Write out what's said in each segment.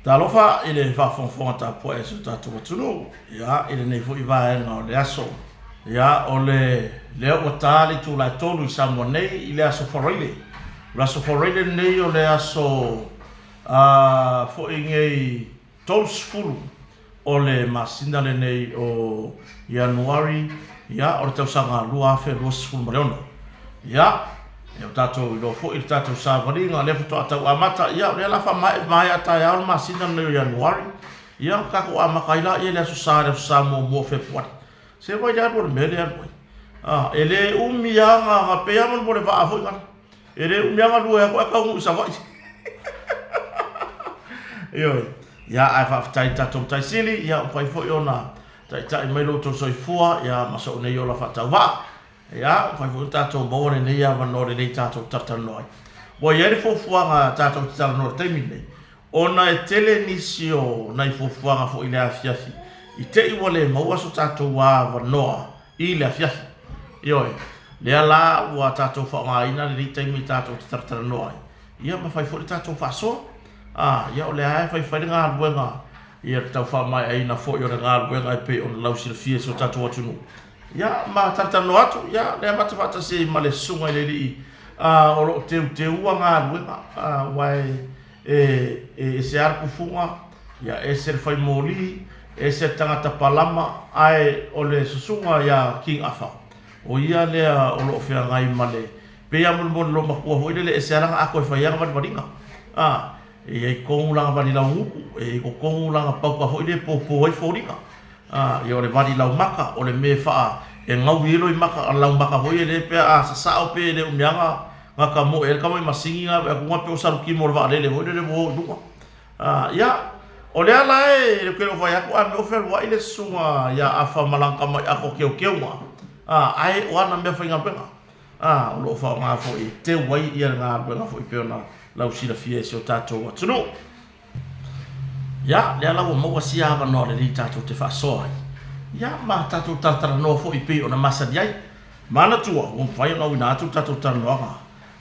Talofa i le faafogafoga tapuai a si o tatou atunuu, ia, i lenei foi vaega o le aso. Ia, o le, lea ua ta le itula e 3 i Samoa nei i le aso Faraile. O le aso Faraile lenei o le aso a, foi nei 30 o le masina lenei o Ianuari, ia, o le tausaga 2026. Ia, ua tatou iloa foi le tatou savaliga, lea faatoa tau amata, ia, o lea o le a faamaea maea taeao le masina lenei o Ianuari, ia, ona tatou amata ai lea i le Aso Sa, le Aso Sa muamua o Fepuari. Se vaai i le alu o le mea lea e alu ai. A, e le umi lava na, pei lava mo le vaa foi lea. E le umi lava galue atu ae taunuu i Savaii. Ioe. Ia, ae faafetai i le tatou Matai Sili, ia ua mafai foi ona taitai mai lo outou soifua, ia, ma sou nei ola faatauvaa. Ia, ua mafai foi ona tatou maua lenei avanoa lelei tatou te talatalanoa ai. Ua i ai le fuafuaga tatou te talanoa i le taimi lenei, ona e tele nisi o nai fuafuaga foi i le afiafi i te i ua le maua so tatou avanoa i le afiafi. Ioe, lea la ua tatou faaaogaina lenei taimi tatou te talatalanoa ai, ia ma fai foi le tatou faasoa. A, ia o lea lava e faifai le galuega, ia le tau faamaeaina foi o le galuega e pei ona lausilafia e si o tatou atunuu. Ia, ma talatalanoa atu, ia, lea ma te faatasi ai ma le susuga i le alii a, o lo o teuteua galuega, a, aua e, e, e ese lava le tufuga, ia, ese le fai moli, ese le tagata palama, ae o le susuga ia King Afa, o ia lea o lo o feagai ma le, pei lava molimoli loomatua foi lele, e ese lava lana ato e fai ai ana valivaliga, a, e i ai tonu lana vali laugutu, e i ai totonu lana pauta foi lea e popo ai foliga. A, ia o le vali laumaka, o le mea e faa, e gaui ai loimaka, a laumaka foi e le pe a sasao pe le umi lava na tamoe ai le tama i masini na ave atu na pei o salutimo o le vaalele foi lele ua o i luga. A, ia, o lea la e, ou te le o fai atu a mea o fealuai le susuga ia Afa ma lana tama i ato teuteuga, a, ae o ana meafaigaluega, a, o lo o faaaoga foi e teu ai ia le galuega foi pei ona lausilafia e si o tatou atunuu. Ia, lea la ua maua sia avanoa lelei tatou te faasoa ai, ia, ma tatou talatalanoa foi pei ona masani ai. Manatua, ua mafai ona auina atu le tatou talanoaga.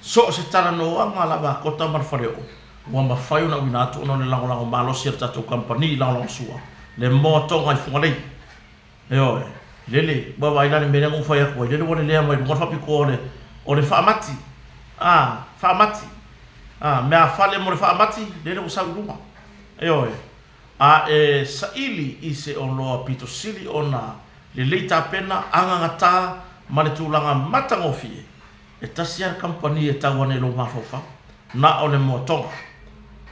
So o se talanoaga lava a Kota ma le Faleoo, ua mafai ona auina atu ona o le lagolago malosi a le tatou kamupani i lagolagosua le moatoga i Fugalei. Ioe, lele, ua vaai la i le mea lea na ou fai atu ai, lele ua lelea mai luga le faapitoa o le, o le faamati, a, faamati, a, meafale mo le faamati, lele ua sau i luga. Ioe, a e saili i se oloa pito sili ona lelei tapena, agagata ma le tulaga matagofie, e tasi lava le kamupani e tau ane i lou mafaufau, na o le moatoga,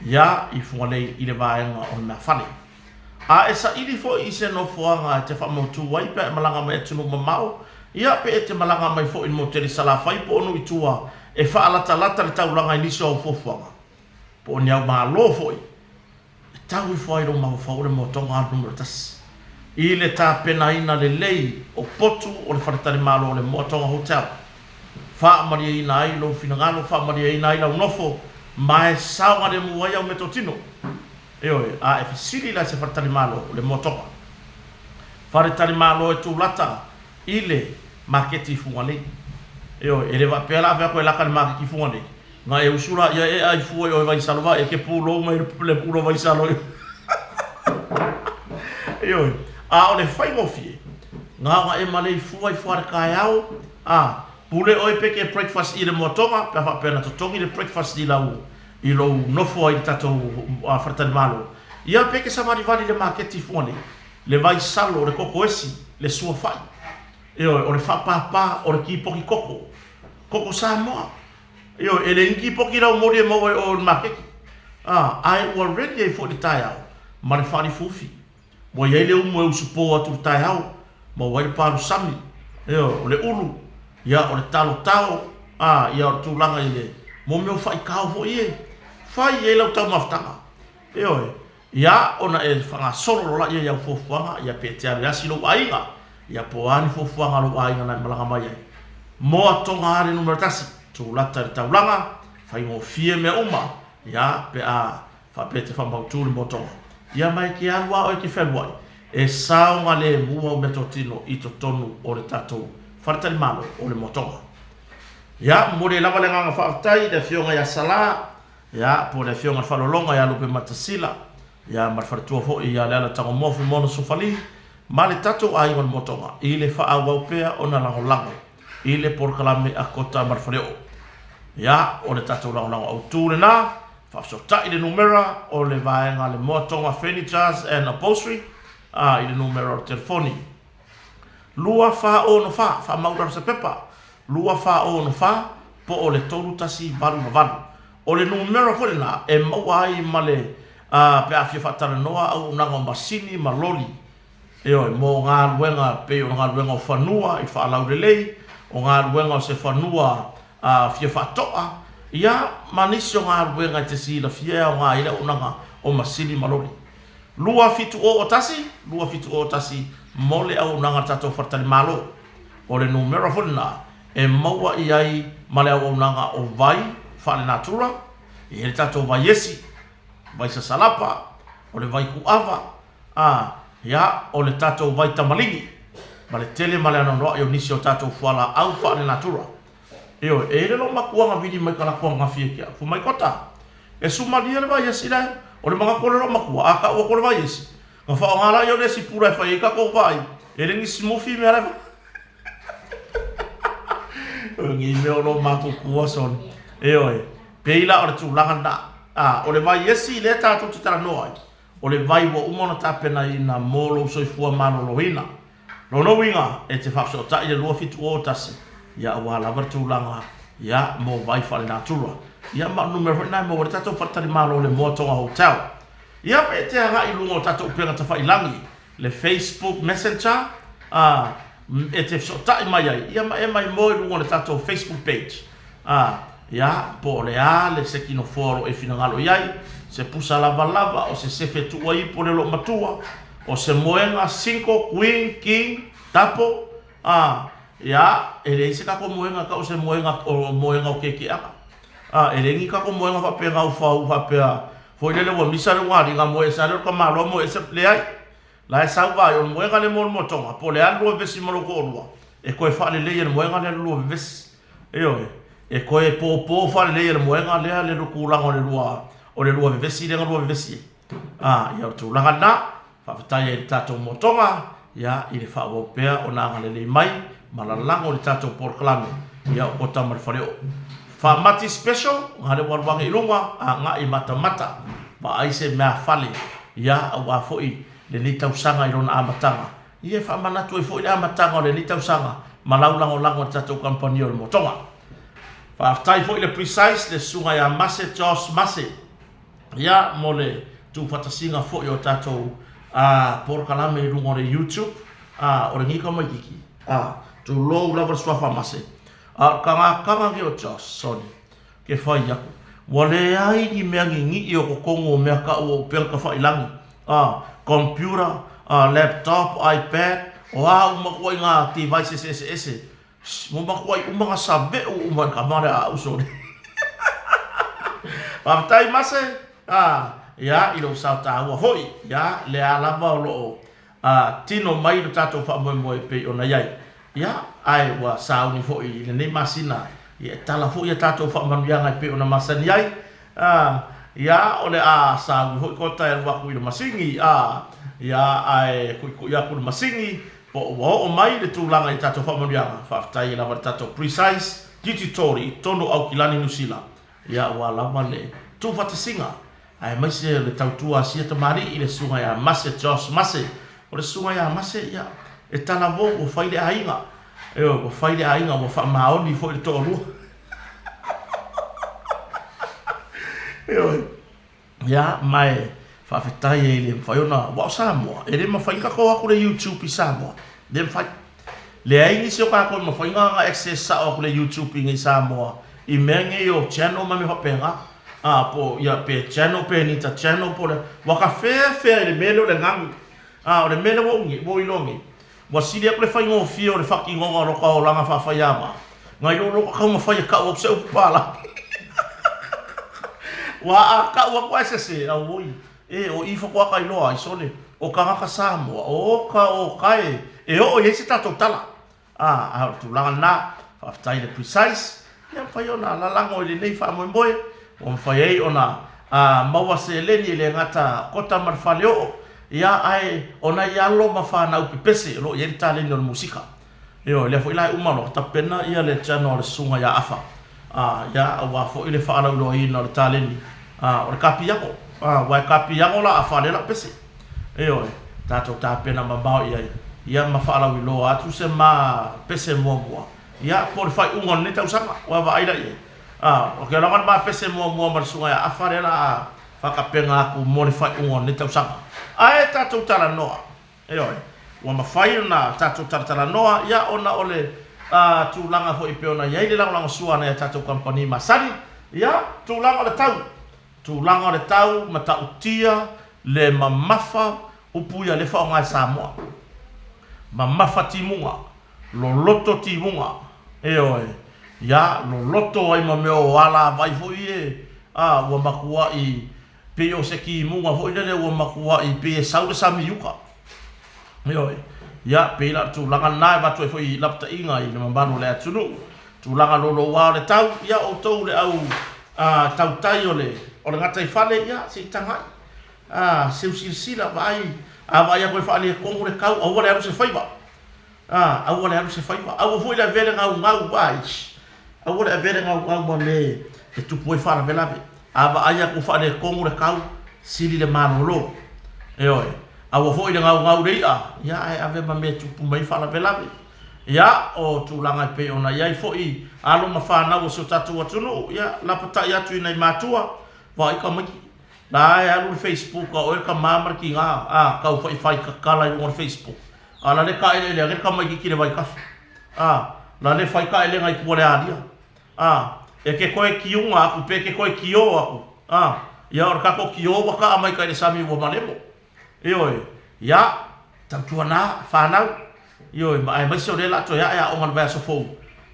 ia i Fugalei i le vaega o le meafale. A e saili foi i se nofoaga e te faamautu ai pe a e malaga mai atunuu mamao, ia pe e te malaga mai foi i le motele i Salafai po o nuu i tua e faalatalata le taulaga i nisi o au fuafuaga, po o ni au malo foi, e tau ifo ai lou mafaufau o le moatoga alu numera tasi i le tapenaina lelei o potu o le faletalimalo o le Moatoga Hotel. Faamalieina ai lou finagalo, faamalieina ai lau nofo, ma e saogalemu ai au meatotino. Ioe, a e fesili la i se faletalimalo, o le moatoga. Faletalimalo e tulata i le maketi i Fugalei. Ioe, e le faapea la a fai atu e lata i le maketi i Fugalei, na e usu laia e ai fua i oe Vaisalo va e ke pulou mai le pula Vaisalo. Ioe, a o le faigofie, na ona e malei fua ifo lava i le taeao, a, pule oe pe ke breakfast i le moatoga, pe a faapea na totogi le breakfast i lau i lou nofo ai i le tatou faletalimalo, ia pe e te savalivali i le maketi i Fugalei, le vaisalo, le kokoesi, le suafai, ioe, o le faapapa, o le kipoti koko, koko Samoa, ioe, e leai ni kipoti laumoli e maua i o i le maketi, a, ae ua ready ai foi le taeao ma le faalifuifi. Ua i ai le umu e usupo atu i le taeao, maua ai le palusami, ioe, o le ulu, ia, o le talo tao, a, ia, o le tulaga i le, mo mea o faitao foi e fai ai lau taumafataga, ioe, ia, ona e faagasolo loa lea i au fuafuaga, ia, pe e te alu e asi lou aiga, ia, po o a ni fuafuaga a lou aiga na e malaga mai ai. Moatoga lava le numera tasi, tulata i le taulaga, faigofie mea uma, ia, pe a Faapea e te faamautu le motoga. Ia ma e te alu a oe e te fealuai, e saogalemu au meatotino i totonu o le tatou faletalimalo o le motoga. Ia, momoli ai lava le agaga faafetai i le Afioga ia Salã, ia, po o le Afioga i le Faalologa ia Lupe Matasila. ia ma le faletua foi ia Leala Tagomoa Fuimaono Sofali ma le tatou aiga o le Motoga i le faaauau pea ona lagolago i le polokalame a Kota ma le Faleoo. Ia, o le tatou lagolago autu lena, faafesootai le numera o le vaega a le Moatoga Furnitures and Upholstery a i le numera o le telefoni 2464, faamau i lalo se pepa, 2464 po o le 3188. O le numera foi lena e maua ai ma le pe a fia faatalanoa auaunaga o masini ma loli, ioe, mo galuega pei o galuega o fanua i faalaulelei, o galuega o se fanua fia faatoa, ia ma nisi o galuega e te silafia e aoga ai le auaunaga o masini ma loli. 2701, 2701 mo le auaunaga a le tatou faletalimalo. O le numera foi lena e maua i ai ma le auaunaga o vai faalenatura, e i ai le tatou vai esi, vai sasalapa, o le vai kuava, a, ia, o le tatou vai tamaligi, ma le tele ma le anoanoai o nisi o tatou fualaau faalenatura. Ioe, e i ai le lou makuaga vili mai ka latou ananafi e ke au. Fai mai, Kota, e sumalia le vai esi lae. O le manatu o le lou matua, a tau atu o le vai esi, na faaaoga laia o le esi pula e fai ai tatou vai, e le ni smoothie mea lae fai. O ni mea o lou matutua sole. Ioe, pei la o le tulaga lena. A, o le vai esi lea tatou te talanoa ai, o le vai ua uma ona tapenaina mo lou soifua maloloina. Lona uiga, e te faafesootai i le 2701, ia aua lava le tulaga, ia, mo vai faalenatura. Ia ma o le numera foi lena e maua ai le tatou faletalimalo o le Moa Tonga Hotel. Ia pe e te agai i luga o tatou upega tafailangi, le Facebook Messenger, a, e te fesootai mai ai, ia ma e maimoa i luga o le tatou Facebook page. A, ia, po o le a le se kinofoa o lo o e finagalo i ai, se pusa lavalava, o se sefe tuua ipu o le loomatua, o se moega single, queen, king, double, a, ia, e leai se tatou moega tau o se moega, o moega o kekeaga. A, e leai ni tatou moega faapea gaufau faapea foi lele ua misa le ugaliga moe ese lava le tamaloa moe ese, leai. La e sau ai, o le moega lea mo le moetoga, po o le a le lua vevesi ma lou toalua, e toe faalelei e le moega lea le lua vevesi. Ioe, e toe popo faalelei e le moega lea le tulaga o le lua, o le lua vevesi lea na lua vevesi ai. A, ia o le tulaga lena, faafetai ai i le tatou moetoga, ia, i le faaauau pea ona agalelei mai ma lalago i le tatou polokalame, ia o Kota ma le Faleoo. Faamati special, na lea ua alu ane i luga, agai matamata, vaai se meafale, ia, aua foi lenei tausaga i lona amataga. Ia e faamanatu ai foi le amataga o lenei tausaga ma lau lagolago i le tatou kamupani o le Motoga. Faafetai foi i le Precise, le Susuga ia Mase Josh Mase, ia, mo le tuufatasiga foi o tatou polokalame i luga o le YouTube, o lenei tamaitiiti, tulou lava le suafa Mase, A o le tagataga nei o Josh, sole, ke fai aku, ua leai ni mea ninii o totonu o mea kau o upega tafailangi, a, computer, a, laptop, ipad, o a uma ituaiga devices eseese, sh, ua matuai uma na saveu uma e le tama lea a au, sole. Faafetai Mase, a, ia, i lou sao taua foi, ia, lea lava o lo o a tino mai lo tatou faamoemoe e pei ona i ai. Ia, ae ua sauni foi i lenei masina, ia e tala foi a tatou faamanuiaga e pei ona masani ai. A, ia, o le a sauni foi kota e alu atu i le masini, a, ia, ae tuitui atu i le masini, po ua oo mai le tulaga i a tatou faamanuiaga, faafetai ai lava i le tatou Precise Digital i totonu o Aukilani, Niu Sila, ia, aua lava le tuufatasiga Aemaise o le tautua a sia tamalii i le susuga ia Mase Josh Mase. O le susuga ia Mase, ia, e talavou, ua fai le aiga. Ioe, ua fai le aiga, ua faamaoni foi le toalua. Ioe. Ia, ma e faafetai ai le mafai ona, aua o Samoa, e le mafai ona tatou o atu i le YouTube i Samoa. E le mafai. Leai nisi o tatou e mafai ona access sao atu le YouTube i inei i Samoa i mea nei o channel ma mea faapena. A, po o, ia, pe channel pe nita channel po o le, ua ka feafea i le mea lea o le ganu. A, o le mea lea ua ou nei, ua ou iloa nei, ua sili atu le faigofie o le faatinoga o lota olaga faafaiava, nai lo lota taumafai e kau atu se upu palagi. Aua a kau atu ae sese, auoi, e, o i faatoa ka iloa ai, sole, o tagata Samoa, o ka, o ka e, e oo i ai se tatou tala. A, a o le tulaga lena, faafetai i le Precise, ia mafai ona lalago i lenei faamoemoe, ua mafai ai ona a maua seleni e le gata kota ma le faleoo, ia ae o nai alo ma fanau pepese o lo o i ai le taleni o le musika. Ioe, lea foi la e uma loa tapena ia le channel a le Susuga ia Afa, a, ia aua foi le faalauiloaina o le taleni, a, o le kapiago, a, aua e kapiago la Afa lea la o pese. Ioe, tatou tapena mamao i ai, ia ma faalauiloa atu se ma pese muamua, ia po o le faaiuga o lenei tausaga, ua vaai la i ai. A, o ke loga le ma pese muamua ma le Susuga ia Afa lea la a faatapena atu mo le faaiuga o lenei tausaga. Ae tatou talanoa. Ioe, ua mafai ona tatou talatalanoa, ia, ona o le tulaga foi e pei ona i ai le lagolagosua a nai a tatou kamupani masani, ia, tulaga o le tau, tulaga o le tau, matautia, le mamafa, upu ia lea e faaaoga e Samoa, mamafa timuga, loloto timuga, ioe, ia, loloto ai ma mea o alavai foi ia, a, ua matuai Pei o se timuga foi lele ua matuai pei e sau le sami i uta. Ioe. Ia, pei la o le tulaga lena e avatu ai foi lapataiga i le mamalu o le atunuu. Tulaga louloua o le tau, ia outou le au tautai o le o le gataifale, ia se i tagai. A, seu silasila, vaai, a vaai atu e faaletonu le tau, aua le alu se faiva. A, aua le alu se faiva. Aua foi le avea le gaugau, ai, aua le avea le gaugau ma mea e tupu ai faalavelave. A vaai atu faaletonu le tau, sili le malolo. Ioe. Aua foi le gaugau i le i'a, ia ae ave ma mea e tupu mai ai faalavelave. Ia, o tulaga e pei ona i ai foi alo ma fanau o si o tatou atunuu, ia, lapatai atu i nai matua, vaai tamaiti, la e alu le facebook a oe le tama ma le tiga, a, tau faifai tatala i luga o le facebook. A la le taeleele ane le tamaititi i le vaitafe. A la le fai taelega i tua le alia. A e te toe tiuga aku pe te toe tio aku. A ia o le tatou tio ua taa mai tai le sami ua malemo. Ioe. Ia, tautuana, fanau. Ioe, ma aemaise o lea la toe ae aoga le vaiaso fou.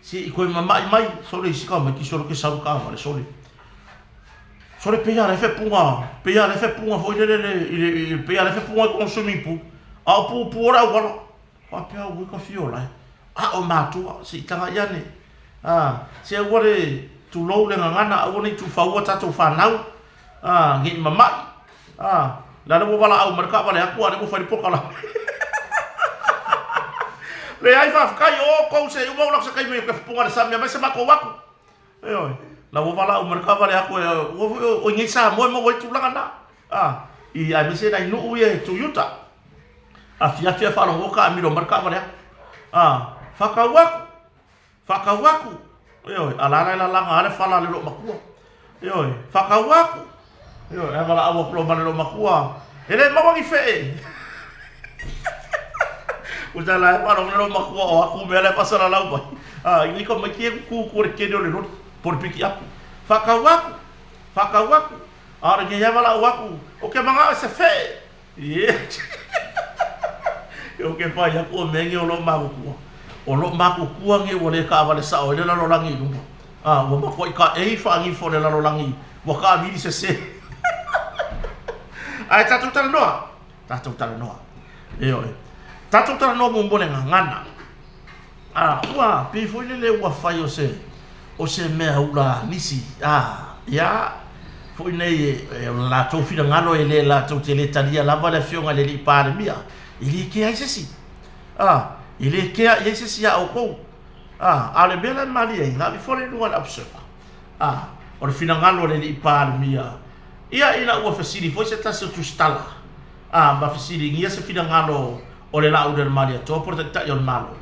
Se i toe mama'i mai, sole isi tamaiti sole ke sau taavale sole. Sole pei a le fepuga, pei a le fepuga foi lele le, i le, i, pei a le fepuga i kona swimming pool. A o pupu o le auala. Faapea ua ka fio lai. A o matua, se i taga i ane. A, se aua le tulou le gagana, aua ne i tuufaua tatou fanau. A, ne i mama'i. A, la le ua valaau mai le taavale atu a o lea ua fai le polokalame. Leai, faafetai, o tou se i uma ou lau se taimi ou te fepuga i le sami aemaise matou atu. Ioe, la ua valaau mai le taavale atu e, ua foi o i nei Samoa e maua ai tulaga na. A, i aemaise nai nuu ia e tu i uta. Afiafi a faalogo taamilo mai le taavale atu. A, faatau atu, faatau atu. Ioe, a la la e lalaga lava le fala a le loomatua. Ioe, faatau atu. Ioe, ae valaau atu loa ma le loomatua, e le maua ni fee. Ua la e faalogo le loomatua o aku mea la e faasalalau mai. A, i nei tamaiti e tutu le kene o le loli, po o le pikiapu. Faatau atu, faatau atu. A o lenei lava valaau atu, ou te manao i se fee. Ou te fai atu o mea nei o loo matutua. O loo matutua nei ua le taavale sao ai le lalolagi i luma. A, ua matuai taei faanifo o le lalolagi ua taamili sese. Ae tatou talanoa, tatou talanoa. Ioe. Tatou talanoa muamua i le gagana. A, ua pei foi lele ua fai o se, o se mea ula nisi, a, ia, foi nei e, o le latou finagalo e le latou te le talia lava le Afioga i le Alii Palemia, e le kea ai se isi. A, e le kea i ai se isi ia outou. A, a o le mea la e malie ai, na alu ifo le i luga o le Observer. A, o le finagalo o le Alii Palemia, ia ina ua fesili foi se tasi o tusitala, a, ma fesiligia se finagalo o le Laaulialemalietoa po o le Taitai o le Malo,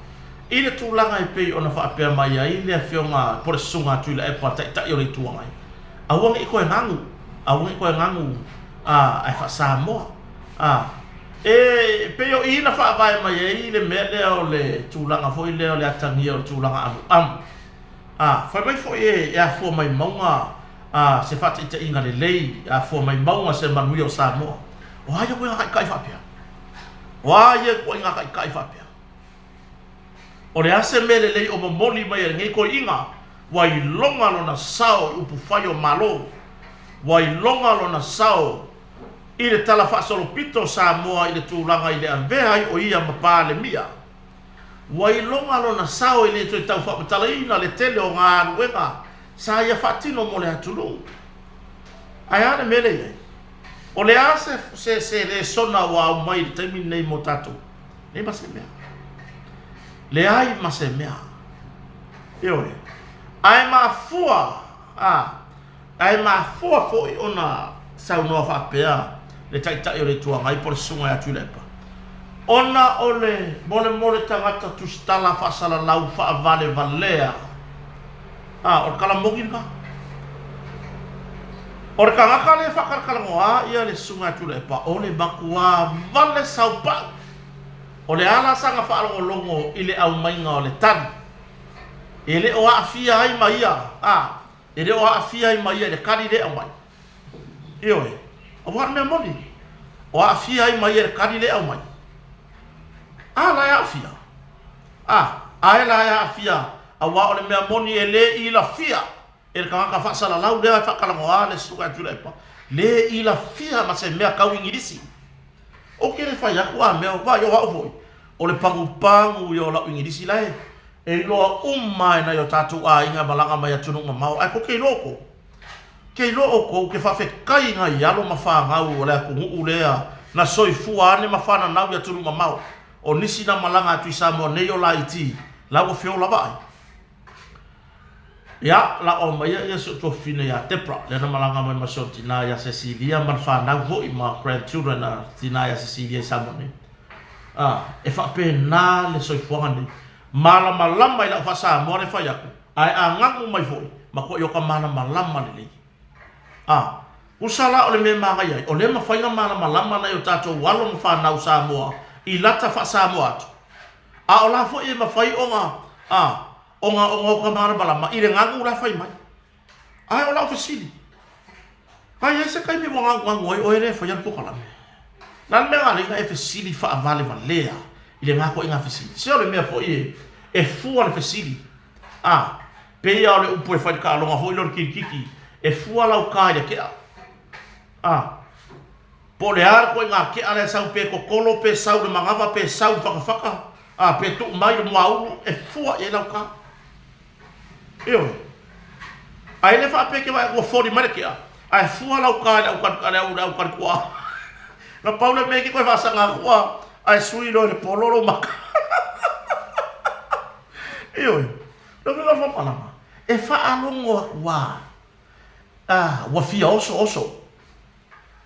i le tulaga e pei ona faapea mai ai le Afioga po o le Susuga a Tuilaepa, Taitai o le Itu Agai, aua ne i toe gagu, aua ne i toe gagu, a, ae faa-Samoa. A, e pei o i na faavae mai ai le mea lea o le tulaga foi lea o le atagia o le tulaga amuamu. A, fai mai foi e afua mai mauga a, se faataitaiga lelei, e afua mai mauga se manuia o Samoa. O a ia koe taitai faapea? O a ia ituaiga taitai faapea? O le a se mea lelei o momoli mai e lenei toeaina? Ua iloga lona sao i upufai o Malo. Ua iloga lona sao i le talafaasolopito o Samoa i le tulaga i le avea ai o ia ma Palemia. Ua iloga lona sao e le toe tau faamatalaina le tele o galuega sa ia faatino mo le atunuu. Ae a le mea lea i ai? O le a se, se, se lesona ua aumai i le taimi lenei mo tatou? Leai ma se mea. Leai ma se mea. Ioe. Ae mafua, a, ae mafua foi ona saunoa faapea le Taitai o le Itu Agai po o le Susuga ia Tuilaepa, ona o le molemole tagata tusitala faasalalau faavalevalea. A, o le tala moni lena. O le tagata lea e faatalatalanoa ia le Susuga ia Tuilaepa, o le matua vale saupau. O le a la sana faalogologo i le aumaiga o le tali? E le o aafia ai ma ia, a, e le o aafia ai ma ia i le tali lea e aumai. Ioe, aua o le mea moni, o aafia ai ma ia i le tali lea e aumai. A la e aafia. A, ae la e aafia, aua o le mea moni e le ilafia e le tagata faasalalau lea e faatalanoa le Susuga ia Tuilaepa, le ilafia ma se mea tau Igilisi. Ou te le fai atu a mea, vaai o au foi, o le pagupagu ia o lau Igilisi la e e iloa uma e nai o tatou aiga e malaga mai atunuu mamao, ae tou te iloa outou. Te iloa outou, ou te faafetai i nai alo ma fanau o le atunuu lea na soifua ane ma fananau i atunuu mamao. O nisi na malaga atu i Samoa nei o laiti, la ua feola vaai. Ia, la ua aumaia ia si ou tuafafine ia Debra, lea na malaga mai ma si ona tina ia Cecilia ma le fanau foi ma grandchildren a tina ia Cecilia i Samoa nei. A, e faapena le soifuaga nei. Malamalama i lau faa-Samoa le fai atu, ae a gagu mai foi, matuai o ka malamalama lelei. A, usa la o le mea e manaia ai, o lea e mafai ona malamalama nai o tatou alo ma fanau Samoa i lata faa-Samoa atu. A o la foi e mafai ona, a, ona, ona o ka malamalama i le gagu la e fai mai. Ae o lau fesili, a i ai se taimi ua gagugagu ai oe lea e faia le polokalame? O le a le mea na ala ai ona e fesili faavalevalea i lena ituaiga fesili? Se o le mea foi e, e fua le fesili. A, pei lava o le upu e fai i le taaloga foi lea o le kirikiti, e fua lau ka i le ke'a. A, po o le a le ituaiga ke'a lea e sau pe totolo pe sau i le manava pe sau i le fatafata, a, pe tuu mai i le muaulu, e fua i ai lau ka. Ioe. Ae le faapea e te vaai atu ua foli mai le kea, ae fua lau ka i le au le aukalituaa. Na pau le mea e te toe faasaga atu a, ae sui loa i le polo lou maka. Ioe. Lou uiga o le faamatalaga, e faalogo atu a, a ua fia oso oso.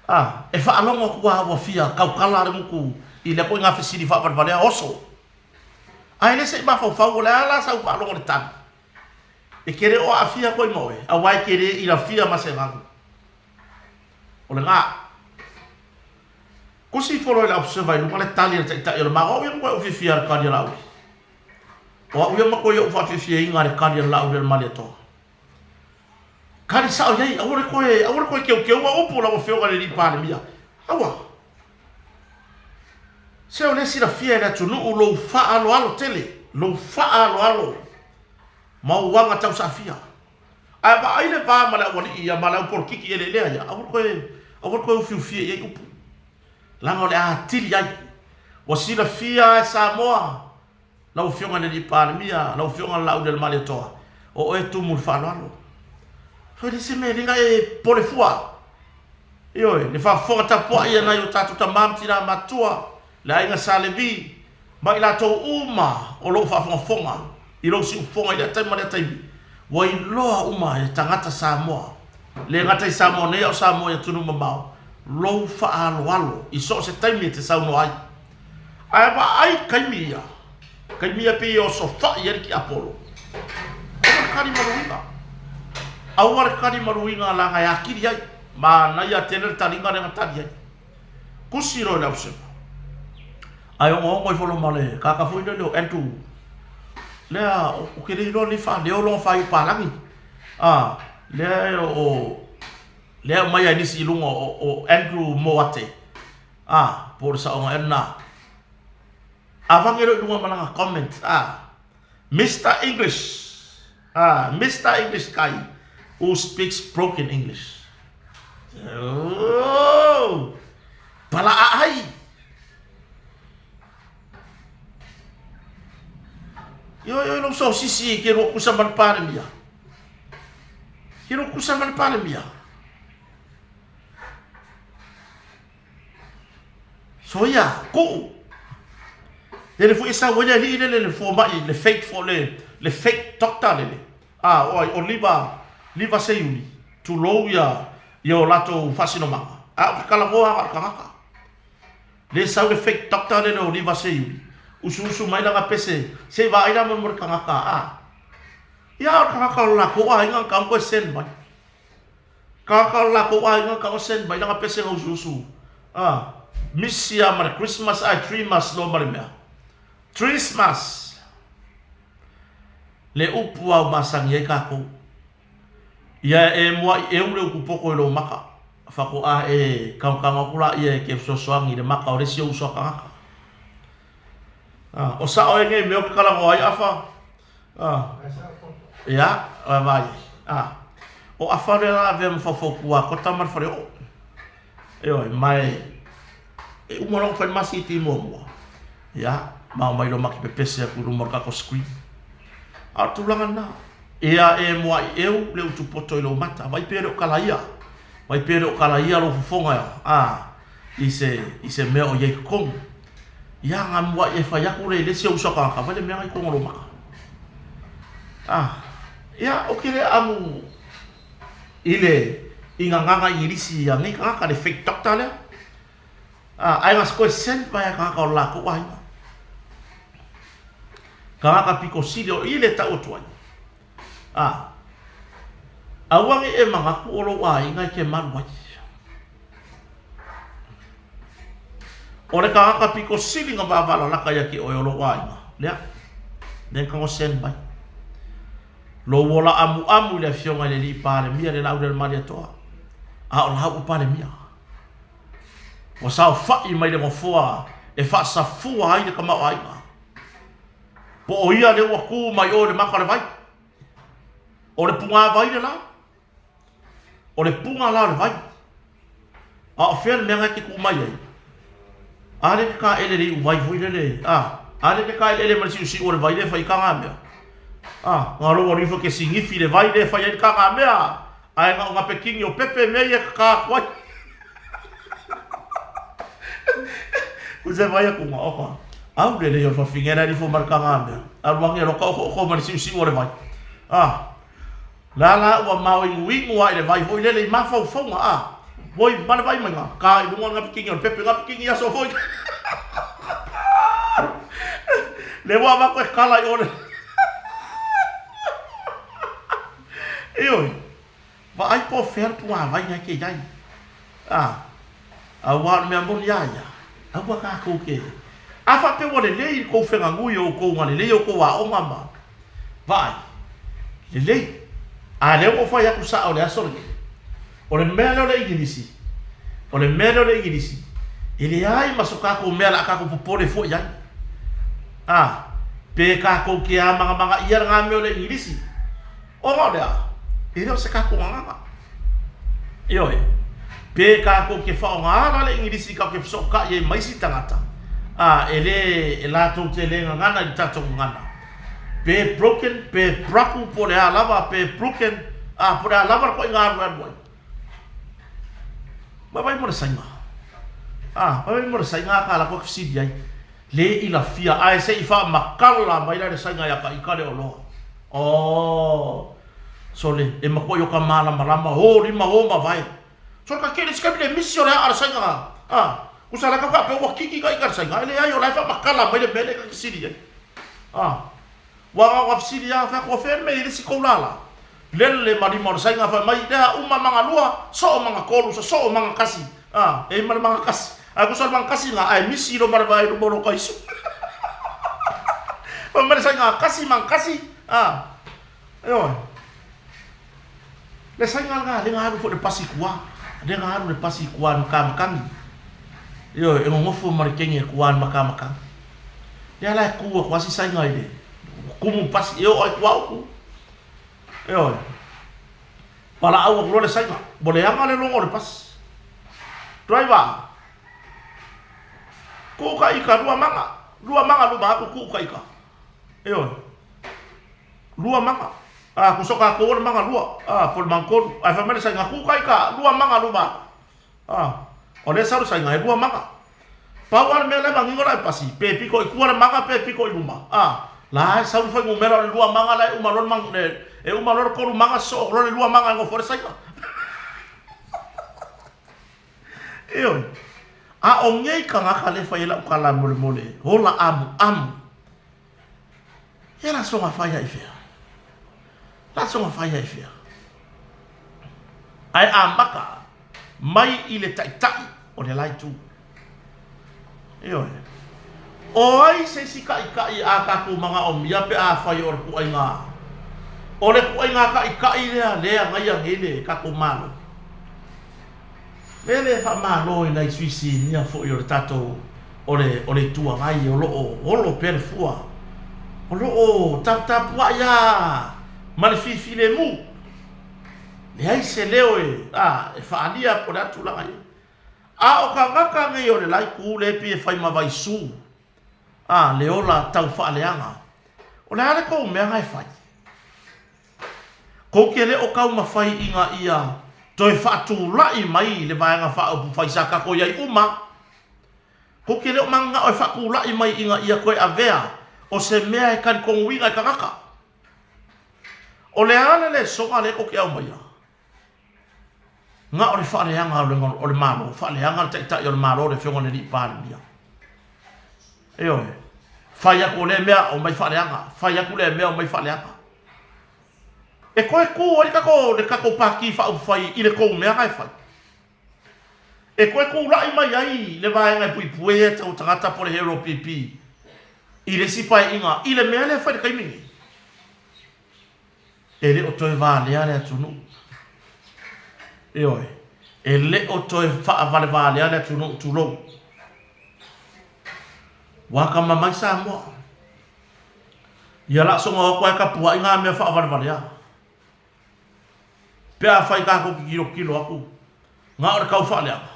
A, e faalogo atu a ua fia tautala le gutu i lea ituaiga fesili faavalevalea oso. Ae le se i mafaufau o le a la sau faalogo i le tali? E te le o aafia koe ma oe, aua e te le ilafia ma se galu. O lena. Kusi ifo loa i le Observer i luga le tali a le Taitai o le Malo, o au ia matua ou fiafia i le tali a Laauli. O au ia matua i ou faafiafiaina i le tali a le Laauli o le Malietoa. Tali sao i ai, aua le toe, aua le toe teuteua upu lau Afioga i le Alii Palemia. Aua. Se o lea e silafia e le atunuu lou faaaloalo tele, lou faaaloalo ma ou aga tausaafia. Ae vaai le va ma le aualii ia ma le au polokiki eleelea ia, aua le toe, aua le toe ufiufia i ai upu, leaga o le a atili ai. Ua silafia e Samoa Lau Afioga i le Alii Palemia, lau Afioga Laaulialemalietoa, o oe e tumu i le faaaloalo. Fai le se mea e e pole fua. Ioe, le faafofoga tapuai a nai o tatou tama ma tina matutua, le aiga Sa Levi, ma i latou uma o lo o faafogafoga i lou siufofoga i lea taimi ma lea taimi, ua iloa uma e tagata Samoa, le gata i Samoa nei a o Samoa i atunuu mamao, lou faaaloalo i so o se taimi e te saunoa ai. Ae vaai taimi ia, taimi ia pei e osofai ai le tiapolo. Aua le kali maluina. Aua le kali maluina leaga e atili ai. Manaia tele le taliga lea na tali ai. Tusi loa i le ausema. Ae ogoogo ifo loa ma le tagata foi lele o Andrew lea ou te le iloa nei faaleo lona faaiu palagi. A, lea o lea e aumai ai nisi i luga o Andrew Moate. A, po o le saoga ea lena. Avage loa i luga ma lana comment, a, Mister English, a, Mister English guy who speaks broken English. Oh, pala aai. Io io lou sosisi ke lua kusa ma le Palemia. Ke lua kusa ma le Palemia. Soia, kuu. Lele foi e sau ai le alii lele le fomai, le fake fo le, le fake doctor lele. A, o ai, o Liva, Liva Seiuli, tulou ia, ia o latou faasinomaga. A o ke talanoa aga o le tagata. Le sau le fake doctor lele o Liva Seiuli, usuusu mai lana pese, se i vaai la mo le tagata, a. Ia, o le tagata o le latou aiga na tau toe send mai. Tagata o le latou aiga na tau send mai lana pese na usuusu, a. Misi a ma le Christmas ae Treemas loa ma le mea. Treesmas! Le upu a ua masani ai tatou. Ia e muaʻi ʻeu le utu poto i lou maka, faatoa e kagokago atu laia e te fesoasoani i le maka o le isi ou uso a tagata. A, o sao e nei mea ou te talanoa ai afa? A, ia, vaavaai ai. A, o afa lea la avea ma faufautua a Kota ma le faleoo. Ioe, ma e, e uma loa ona fai le masiti muamua, ia, ma omai loa ma te pepese atu i luma o le tatou screen. A o le tulaga lena, ia e muaʻi ʻeu le utu poto i lou mata, vai pea le o kalaia, vai pea le o kalaia lou fofoga, a, i se, i se mea o i ai i totonu. Ia, na muaʻi e fai atu le, le isi ou uso a tagata, vai le mea na i totonu o lou mata. A, ia, ou te le amu i le i gagana Igilisi a nei tagata, le fake doctor lea. A, ae na toe send mai a tagata o le latou aiga. Tagata pito sili o i le tau atu ai. A, aua ne i e manatu o lou aiga e te malu ai. O le tagata pito sili na vavalalata ia te oe o lou aiga, lea, lea na send mai. Lou ola amuamu i le Afioga i le Alii Palemia le Laaulialemalietoa, a o lau ua Palemia. Ua saofai mai le Nofoa e faasafua ai le tamaoaiga. Po o ia lea ua tu mai o i le maka o le vai. O le pugāvai le la. O le puga la o le vai. A o fea le mea na e te tuu mai ai? A lea te taele le iuvai foi lele, a, a lea te taeleele ma le siusiu o le vai lea e fai ai taga mea? A, na lou alu ifo e te sinifi i le vai lea e fai ai le taga mea, ae na o napekini o pepe mea ia e kaka atu ai. Kusa e vai atu nga oka. Au lele ia o le fafine la e alu ifo ma le taga mea. Alu ane loa taotootoo ma le siusiu o le vai. A, La la ua maoinuinu lava i le vai foi lele i mafaufauga, a, oi, ma le vai maiga, ka i luga o le napikini o le pepe napikini i aso foi. Le ua avatu e kala i o le. Ioe, vaai po o fea le pugāvai na e te i ai. A, Aua o le mea moni a ia, aua tatou te. A faapea ua lelei le tou feganui o outou na lelei outou aoga ma vaai, lelei. A lea ua ou fai atu sao i le aso lenei, o le mea lea o le Igilisi, o le mea lea o le Igilisi, e leai ma so tatou mea o le a tatou popole fua i ai. A, pe tatou te āmangamanga ia lena mea o le Igilisi, Ona o le a? E le o se tatou gagana. Ioe. Pe tatou te faaaoga la le Igilisi tatou te fesootai ai ma isi tagata, a, e le, e latou te le gagana i le tatou gagana. Pe broken, pe braku po o le a lava, pe broken, a, po o le a lava le toaiga alu e alu ai. Vaivai mo le Saina. A, vaivai mo le Saina a ka latou e fesili ai. Le ilafia, ae se i faamakala mai la le Saina ia ka ika le oloa. Oh, sole, e matuai o ka malamalama, o lima, o mavae. Sole ka kele se le misi o le aa le Saina. A, kusa la ka faapea ua kiki ka ika le Saina, e leai o la e faamakala mai le mea lea ka fesili ai. A, Ua gaoga fesili a fai atu, O fea le mea i le isi kou lala? Lele ma lima o le saiga fai mai, Lea uma maga lua, soo maga tolu, sosoo maga kasi. A, e i ma le maga kasi. Ae kusa le maga kasi na, ae misi lo ma le vae i luma o lo kaisu. Fai mai le saiga, Kasi maga kasi, a, ioe. Le saiga lena, lea na alu foi le pasi i tua. Lea na alu le pasi i tua i Makamakagi. Ioe, e nonofo ma le kegi e tua i Makamakagi. Lea la e tu atu lava si saiga i le kumu pasi e oo lava i tua o tu. Ioe. Valaau atu loa le saiga, ua leaga le logo o le pasi. Driver, tuu ka ika lua maga, lua maga luma atu tuu ka ika. Ioe. Lua maga. A, ko so kākou o le maga lua, a, po o le maga tolu. Ae fai mai le saiga, kū kai ka, lua maga luma atu. A, o lea e sau le saiga, e lua maga. Pau lava le mea la e manino la e pasi, pe pito i tua le maga pe pito i luma, a, la e sau le fuainumera o le lua maga la e uma loa le, e uma loa le tolu maga sosoo loa le lua maga e nofo ai le Saina. Ioe. A o nei tagata lea e fai ai lau tala molemole, ola amuamu. Ia la soga fai ai fea? La soga fai ai fea? Ae amata mai i le taitai o le la itu. Ioe. O ai se isi taitai a tatou manaomia pe afai o le tuuaiga o le tuuaiga taitai lea lea e agaia nei le tatou Malo? Lea le faamalo i nai sui sinia foi o le tatou o le o le Itu Agai o lo o olo pea le fua, o lo o taputapuai lava ma le fifilemu. Leai se leo e a e faaalia po o le a le tulaga i ai. A o tagata nei o le la itu lea e pei e fai ma vaisu a le ola tau faaleaga, o le a le tou mea na e fai? Tou te le o taumafai ina ia toe faatulai mai le Vaega Faaupufai sa tatou i ai uma. Tou te le o mananao e faatulai mai ina ia toe avea o se mea e talitonuina e tagata. O le a le lesona lea tou te aumaia? Na o le faaleaga o le Malo, faaleaga le Taitai o le Malo, le Afioga i le Alii Palemia. Ioe. Fai atu o lea mea, omai faaleaga. Fai atu lea mea, omai faaleaga. E toe tu ai le tatou, le tatou Pati Faaupufai i le tou mea na e fai. E toe tulai mai ai le vaega e puipuia e tagata po o le HRPP i le isi paeaiga i le mea lea e fai i le taimi lenei. E le o toe valea le atunuu. Ioe. E le o toe faavalevalea le atunuu, tulou. Ua akamamai Samoa. Ia laasoga o atu ae tapuai ngā mea faavalevalea. Pe afai tatou te tilotilo atu, na o le tau faaleaga.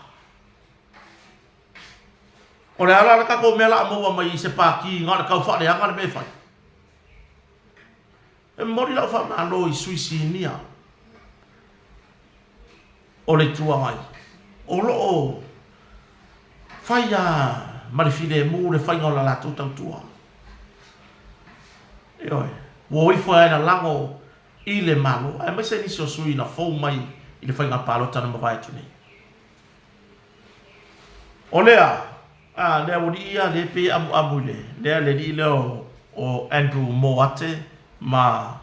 O le a la le tatou mea o le a maua mai i se pati na o le tau faaleaga le mea e fai? E momoli lau faamalo i sui sinia o le Itu Agai o lo o fai lava ma le filemu le faiga o la latou tautua. Ioe, ua o ifo ai e lalago i le Malo, aemaise nisi o sui na fou mai i le faiga palota na mavae atu nei. O lea, a, le aualii ia lea e pei e amuamu i le, lea le alii lea o, o Andrew Moate ma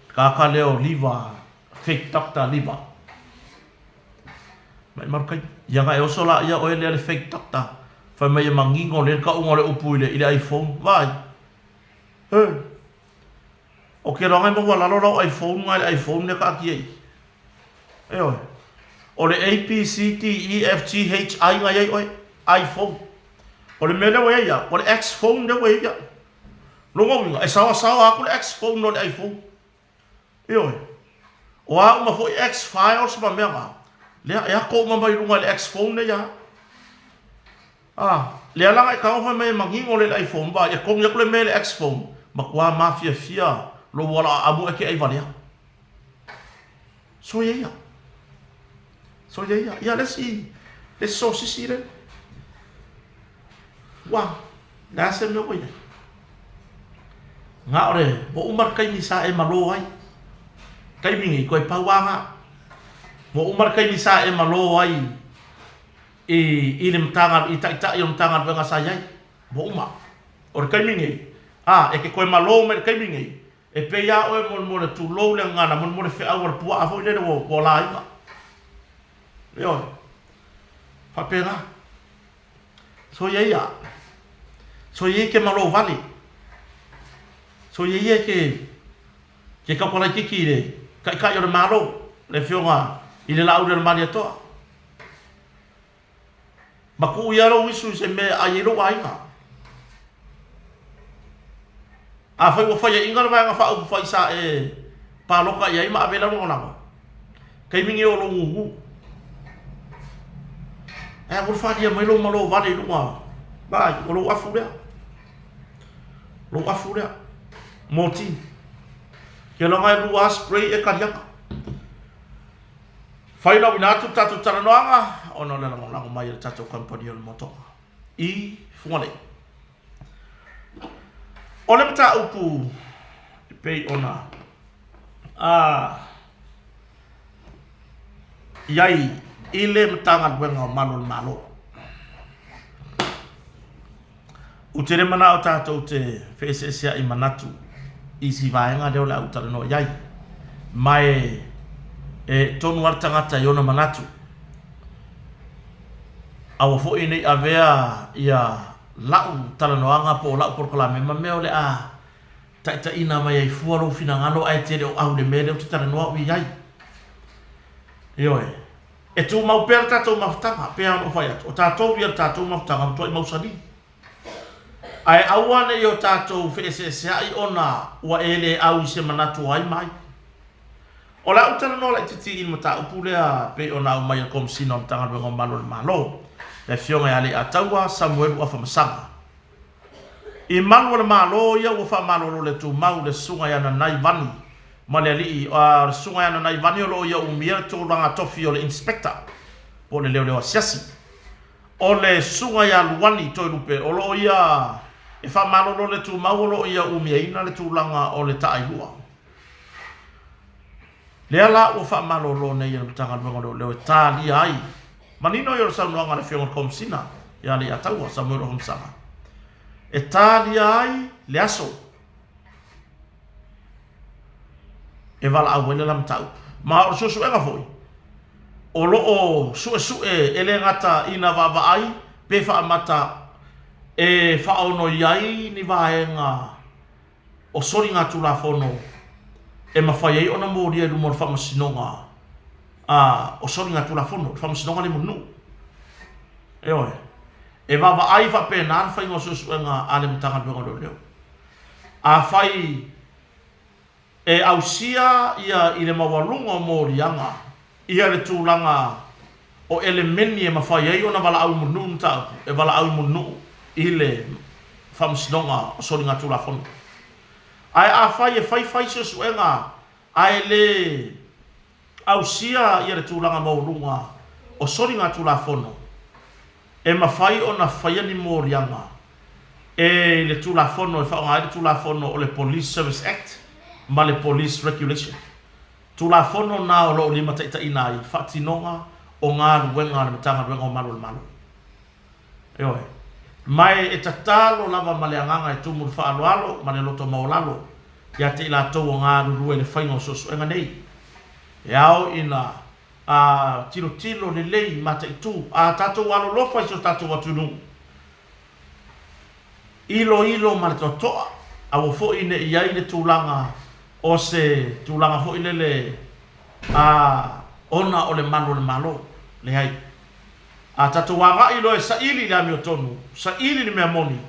le tagata lea o Liva, fake doctor Liva. Maimau le taimi. Ia na e oso la ia oe lea le fake doctor, fai mai e manino lea le tauga o le upu i le, i le iPhone. Vaai. He. O ke loaga e maualalo lau iPhone na i le iPhone lea taatia i i. Ioe. O le A, B, C, D, E, F, G, H, I na i ai oe. iPhone. O le mea lea ua i ai ia, o le X-phone lea ua i ai ia. Lona uiga, e saoasaoa atu le X-phone no le iPhone. Ioe. O a uma foi X-files ma mea na, lea e ato uma mai luga i le X-phone lea ia. A, lea la na e tago fai mai e manino le iPhone, vaai, e togi atu le mea i le X-phone, matua mafiafia lou ala amu e te ai valea. Soia ia. Soia ia. Ia le isi, le isi sosisi lea. Ua, le a se mea ua i ai. Na o le, ua uma le taimi sa e malo ai. Taimi nei, toe pau lava na. Ua uma le taimi sa e malo ai i, i le Matagaluega, i Taitai o Matagaluega sa i ai. Ua uma. O le taimi nei, a, e te toe malo mai i le taimi nei, E pei lava oe molemole tulou le gagana, molemole feau a le puaa foi lele ua ua laina. Ioe. Faapena. Soia ia. Soia ia ke malo vale. Soia ia ke ke taukalaititi i le taitai o le Malo, le Afioga i le Laaulialemalietoa. Ma tuu ia lou uisu i se mea e ai ai lou aiga. Afai ua faiaina le Vaega Faaupufai sa e palota i ai ma ave lau lagolago, taimi nei o lou gugu. Ae aua le falia mai lou malo vale i luga, vaai, o lou afu lea. Lou afu lea. Moti. Ke loga e lua spray e kaliaka. Failauina atu le tatou talanoaga ona o le lagolago mai a le tatou kamupani o le motoga. i Fugalei. O le mataupu e pei ona a i ai i le Matagaluega o Malu o le Malo. Ou te le manao tatou te feeseesea'i manatu i si vaega lea o le a ou talanoa i ai, ma e, e tonu lava le tagata i ona manatu. Aua foi ne i avea ia la'u talanoaga po o la'u polokalame ma mea o le a taitaiina mai ai fua lou finagalo ae te le o au i le mea lea ou te talanoa au i ai. Ioe. E tumau pea le tatou mafutaga, pei lava ona ou fai atu, o tatou ia le tatou mafutaga ua matuai mausali. Ae aua ne i o tatou feeseeseai ona ua e le au i se manatu o ai ma ai. O le a ou talanoa laitiiti i le mataupu lea pei ona aumai e le Komesina o Matagaluega o Malu a le Malo, le Afioga ia Leiataua Samuelu Afamasaga. I malu o le Malo ia ua faamalolo le tumau le Susuga ia Nanai Vani ma le Alii, a o le Susuga ia Nanai Vani o lo o ia umia le tulaga tofi o le Inspector po o le Leoleo Asiasi. O le Susuga ia Luani Toelupe o lo o ia e faamalolo le tumau o lo o ia umiaina le tulaga o le Taailua. Lea la ua faamalolo nei e le Matagaluega o Leoleo e talia ai manino ia o le saunoaga a le Afioga i le Komesina ia Leiataua Samuel Afamasaga, e talia ai le aso e valaau ai le la mataupu. Ma o le suesuega foi, o lo o suesue e le gata ina vaavaai pe faamata e faaono i ai ni vaega o soligatulafono e mafai ai ona molia i luma o le Faamasinoga a o soligatulafono, le Faamasinoga lea mo nuu. Ioe. E vaavaai faapena le faiga o suesuega a le Matagaluega o Leoleo. Afai e ausia ia i le maualuga o moliaga ia le tulaga o elemeni e mafai ai ona valaau i Mulinuu mataupu, e valaau i Mulinuu i le Faamasinoga o Soligatulafono. Ae afai e faifai suesuega ae le ausia ia le tulaga maualuga o soligatulafono, e mafai ona faia ni moliaga e i le Tulafono e faaaoga ai le Tulafono o le Police Service Act ma le Police Regulation. Tulafono na o lo o limataitaiina ai le faatinoga o galuega a le Matagaluega o Malu o le Malo. Ioe. Ma e tatalo lava ma le agaga e tumu i le faaaloalo ma le loto maualalo ia te i latou o galulue i le faiga o suesuega nei. E ao ina a tilotilo lelei, mataitu a tatou alolofa i si o tatou atunuu, iloilo ma le toatoa, aua foi ne i i ai le tulaga o se tulaga foi lele a ona o le malu o le Malo. Leai. A tatou agai loa e saili i le amiotonu, saili i le mea moni,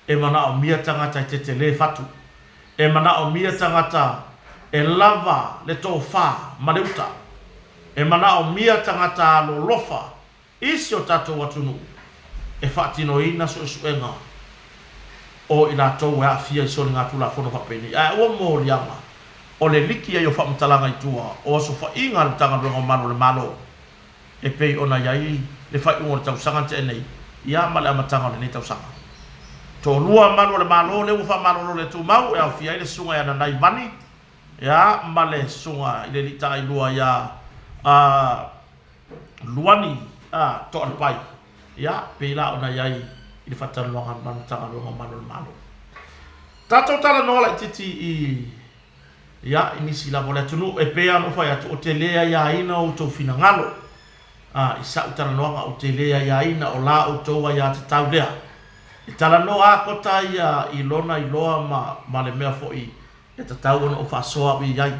e manaomia tagata e tetele fatu, e manaomia tagata e lava le tofa ma le uta, e manaomia tagata alolofa i si o tatou atunuu e faatinoina suesuega o i latou e aafia i soligatulafono faapenei. Ae aua moliaga o le liki ai o faamatalaga i tua o osofaiga a le Matagaluega o Malu o le Malo e pei ona i ai le faaiuga o le tausaga na tea nei, ia ma le amataga o lenei tausaga. Toalua malu o le Malo lea ua faamalolo le tumau e aofia ai le Susuga ia Nanai Vani, ia ma le Susuga i le Alii Taailua ia Luani Toalepai, ia pei la ona i ai i le faatalanoaga ma le Matagaluega o Malu o le Malo. Tatou talanoa laitiiti i Ia, i nisi lava o le atunuu, e pei lava ona ou fai atu, ou te le aiaina outou finagalo. A, i sa'u talanoaga, ou te le aiaina o la outou aiatatau lea. E talanoa a kota ia i lona iloa ma, ma le mea foi e tatau ona ou faasoa au i ai.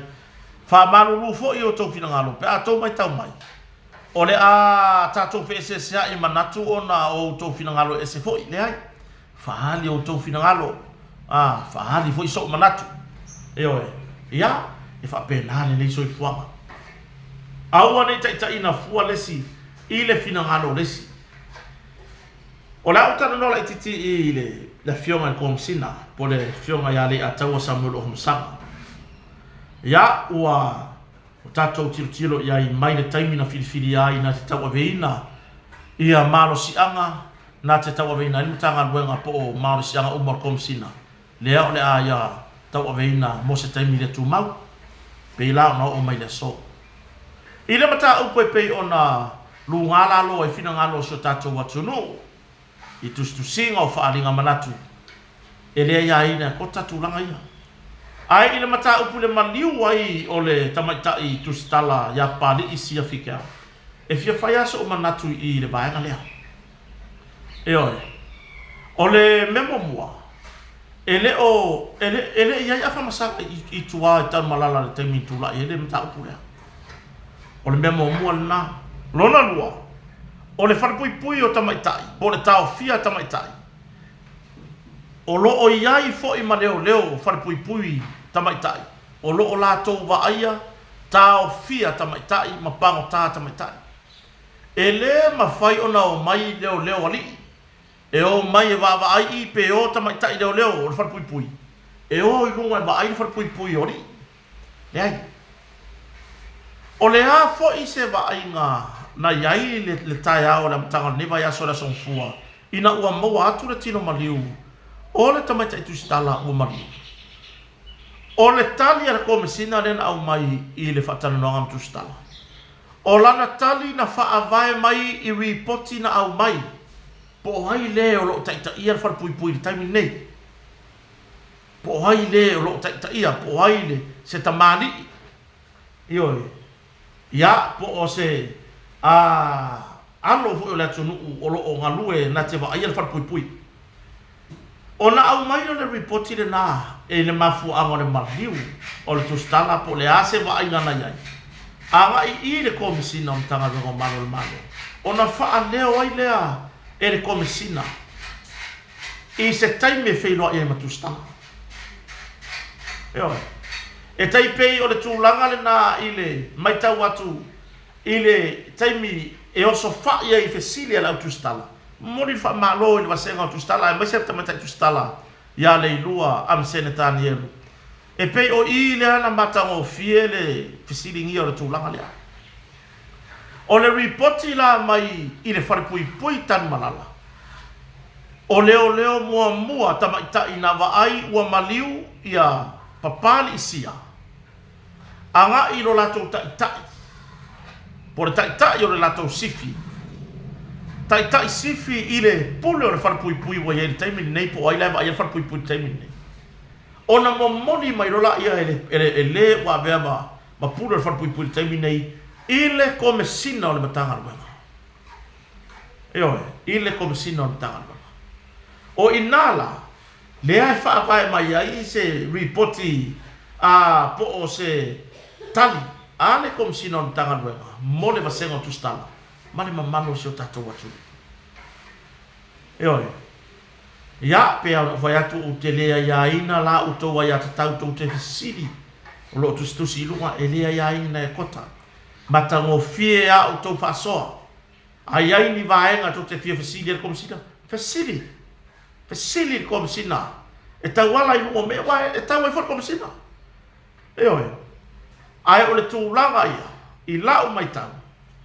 Faamalulu foi i outou finagalo pe a tou matau mai, o le a tatou feeseesea'i manatu ona o outou finagalo e ese foi. Leai. Faaali outou finagalo, a, faaali foi sou manatu. Ioe. Ia, e faapena lenei soifuaga. Aua ne i taitaiina fua le isi i le finagalo o le isi. O le a ou talanoa laitiiti i le, le Afioga i le Komesina, po o le Afioga ia Leiataua Samuel Ohomasaga. Ia, ua o tatou tilotilo i ai mai le taimi na filifilia ai na te tauaveina ia malosiaga. na te tauaveina ai le Matagaluega po o malosiaga uma o le Komesina lea o le a ia tauaveina mo se taimi le tumau, pei la ona oo mai le aso. I le mataupu e pei ona luga lalo ai finagalo o si o tatou atunuu i tusitusiga o faaaliga manatu, e le aiaina e kota tulaga ia. Ae i le mataupu i le maliu ai o le tamaitai tusitala ia Papalii Sia Fikeau, e fia fai lava so'u manatu i le vaega lea. Ioe. O le mea muamua, e le o, e le, e le i i ai Afamasaga i, i tua i Tanumalala i le taimi na tulai ai le mataupu lea. O le mea muamua lena. Lona lua, o le falepuipui o tamaitai, po o le taofia tamaitai, o lo o i ai foi ma leoleo falepuipui tamaitai, o lo o latou vaaia taofia tamaitai ma pagota tamaitai. E le mafai ona omai leoleo alii e o mai e vaavaai i pe o tamaitai leoleo o le falepuipui e o i luga e vaai le falepuipui o alii. Leai. O le a foi se vaaiga na i ai le taeao o le amataga o lenei vaiaso i le Aso Gafua ina ua maua atu le tino maliu o le tamaitai tusitala ua maliu? O le tali a le Komesina lea na aumai i le faatalanoaga ma tusitala, o lana tali na faavae mai i ripoti na aumai po o ai le o lo o taitaia le falepuipui i le taimi lenei. Po o ai le o lo o taitaia, po o ai le, se tamalii, ioe, ia, po o se, a, alo foi o le atunuu o lo o galue na te vaaia le falepuipui. Ona aumai lea o le ripoti lena i le mafuaaga o le maliu o le tusitala po o le a se vaaiga na i ai, agai i le Komesina o Matagaluega o Malo o le Malo, ona faaleo ai lea e le Komesina i se taimi e feiloai ai ma tusitala. Ioe. E tai pei o le tulaga lena i le matau atu i le taimi e osofai ai i fesili a le au tusitala. Momoli le faamalo i le vasega o tusitala aemaise le tamaitai tusitala ia Leilua Amesene Tanielu. E pei o i lea na matagofie le fesiligia o le tulaga lea. O le ripoti la mai i le falepuipui Tanumalala, o leoleo muamua tamaitai na vaai ua maliu ia Papaliisia agai i lo latou taitai, po o le taitai o le latou sifi, taitai sifi i le pule o le falepuipui ua i ai i le taimi lenei, po o ai la e vaaia le falepuipui i le taimi lenei. Ona momoli mai loa laia e le ua avea ma pule o le falepuipui i le taimi lenei i le Komesina o le Matagaluega. Ioe, i le Komesina o le Matagaluega. O i ina la, lea e faavae mai ai se ripoti a po o se tali a le Komesina o le Matagaluega mo le vasega o tusitala ma le mamalu o si o tatou atunuu. Ioe. Ia, pei lava ona ou fai atu, ou te le aiaina la outou aiatatau tou te fesili o lo o tusitusi i luga, e le aiaina e kota. Matagofie a outou faasoa. A i ai ni vaega tou te fia fesili ai i le Komesina, fesili! Fesili i le Komesina e tauala i luga o mea, aua e tau ai foi le Komesina. Ioe. Ae o le tulaga ia, i lau matau,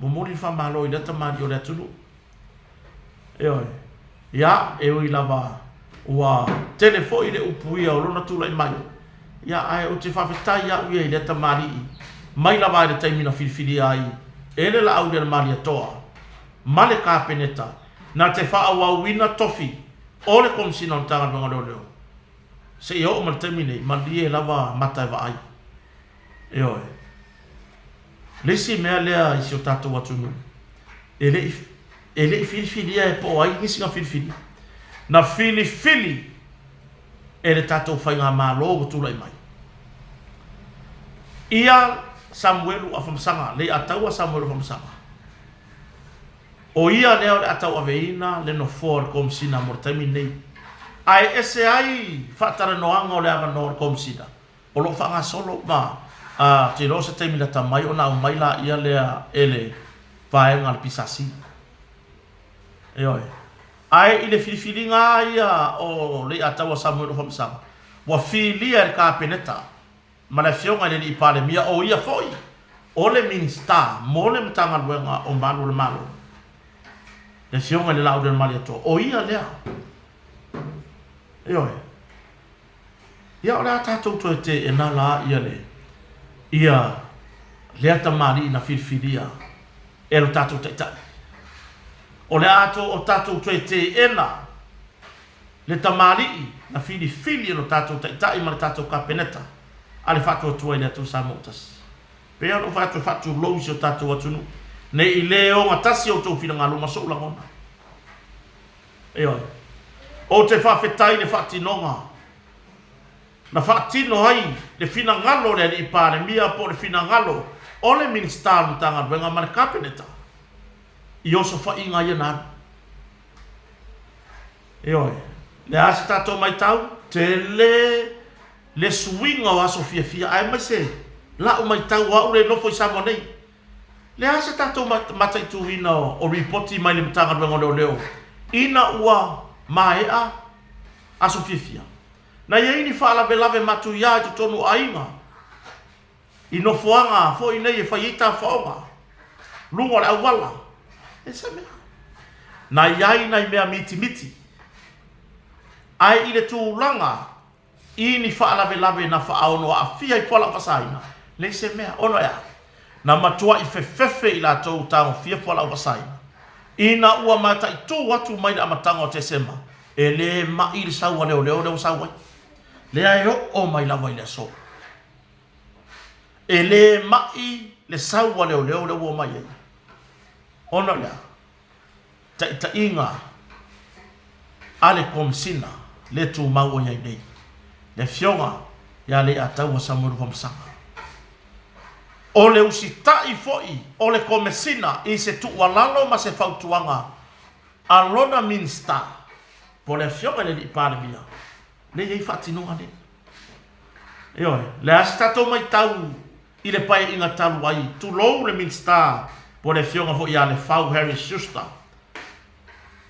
momoli le faamalo i lea tamalii o le atunuu. Ioe. Ia, e ui lava ua tele foi le upu ia o lona tulai mai, ia, ae ou te faafetai au ia i lea tamalii, mai lava i le taimi na filifilia ai e le Laaulialemalietoa ma le Kapeneta na te faaauauina tofi o le Komesina o Matagaluega o Leoleo seia oo mai le taimi nei, malie lava mata e vaai. Ioe. Le isi mea lea i si o tatou atunuu, e le i, e le i filifilia e po o ai nisi na filifilia. Na filifili e le tatou faigamalo ua tulai mai. Ia Samuelu Afamasaga, Leiataua Samuelu Afamasaga, o ia lea o le a tauaveina le nofoa o le Komesina mo le taimi lenei. Ae ese ai faatalanoaga o le avanoa o le Komesina O lo o faagasolo ma, ou te iloa o se taimi lata mai ona aumai laia lea e le vaega a le PSC. Ioe. Ae i le filifiliga lava ia o Leiataua Samuel Afamasaga, ua filia e le Kapeneta ma le Afioga i le Alii Palemia, o ia foi o le Minisita mo le Matagaluega o Malu o le Malo. Le Afioga i le Laaulialemalietoa, o ia lea. Ioe. Ia o le a tatou toe teena la ia le ia lea tamalii na filifilia e lo tatou Taitai. O le a to o tatou toe teena le tamalii na filifili e lo tatou Taitai ma le tatou Kapeneta a le Faatuatua i le Atua Samoa ua Tasi. Pei ona ou fai atu e faatulou i si o tatou atunuu, ne i le ogatasi outou finagalo ma sou lagona. Ioe. Ou te faafetai i le faatinoga na faatino ai le finagalo o le Alii Palemia po o le finagalo o le Minisita o le Matagaluega ma le Kapeneta i osofaiga ia na alu. Ioe. Le a se tatou matau? Tele le suiga o aso fiafia aemaise la'u matau o a'u le nofo i Samoa nei. Le a se tatou mataituina o ripoti mai le Matagaluega o Leoleo ina ua maea aso fiafia? Na i ai ni faalavelave matuia i totonu o aiga i nofoaga foi nei e fai ai tafaoga luga o le auala? E se mea. Na i ai nai mea mitimiti, ae i le tulaga i ni faalavelave na faaono aafia i fualaau faasaina, leai se mea. Ona e a? Na matuai fefefe i latou tagofia fualaau faasaina ina ua mataitu atu mai le amataga o Tesema, e le ma'i le sau a leoleo lea ua sau ai. Lea e oo mai lava i le aso. E le ma'i le sau a leoleo lea ua omai ai. Ona o le a? Taitaiga a le Komesina le tumau o i ai nei, le Afioga ia Leiataua Samuelu Famasaga. O le usitai foi o le Komesina i se tuualalo ma se fautuaga a lona Minisita, po o le Afioga i le Alii Palemia, lea e i ai faatinoga nei. Ioe, le a se tatou matau i le paeaiga talu ai, tulou le Minisita po o le Afioga foi ia Lefau Harry Schuster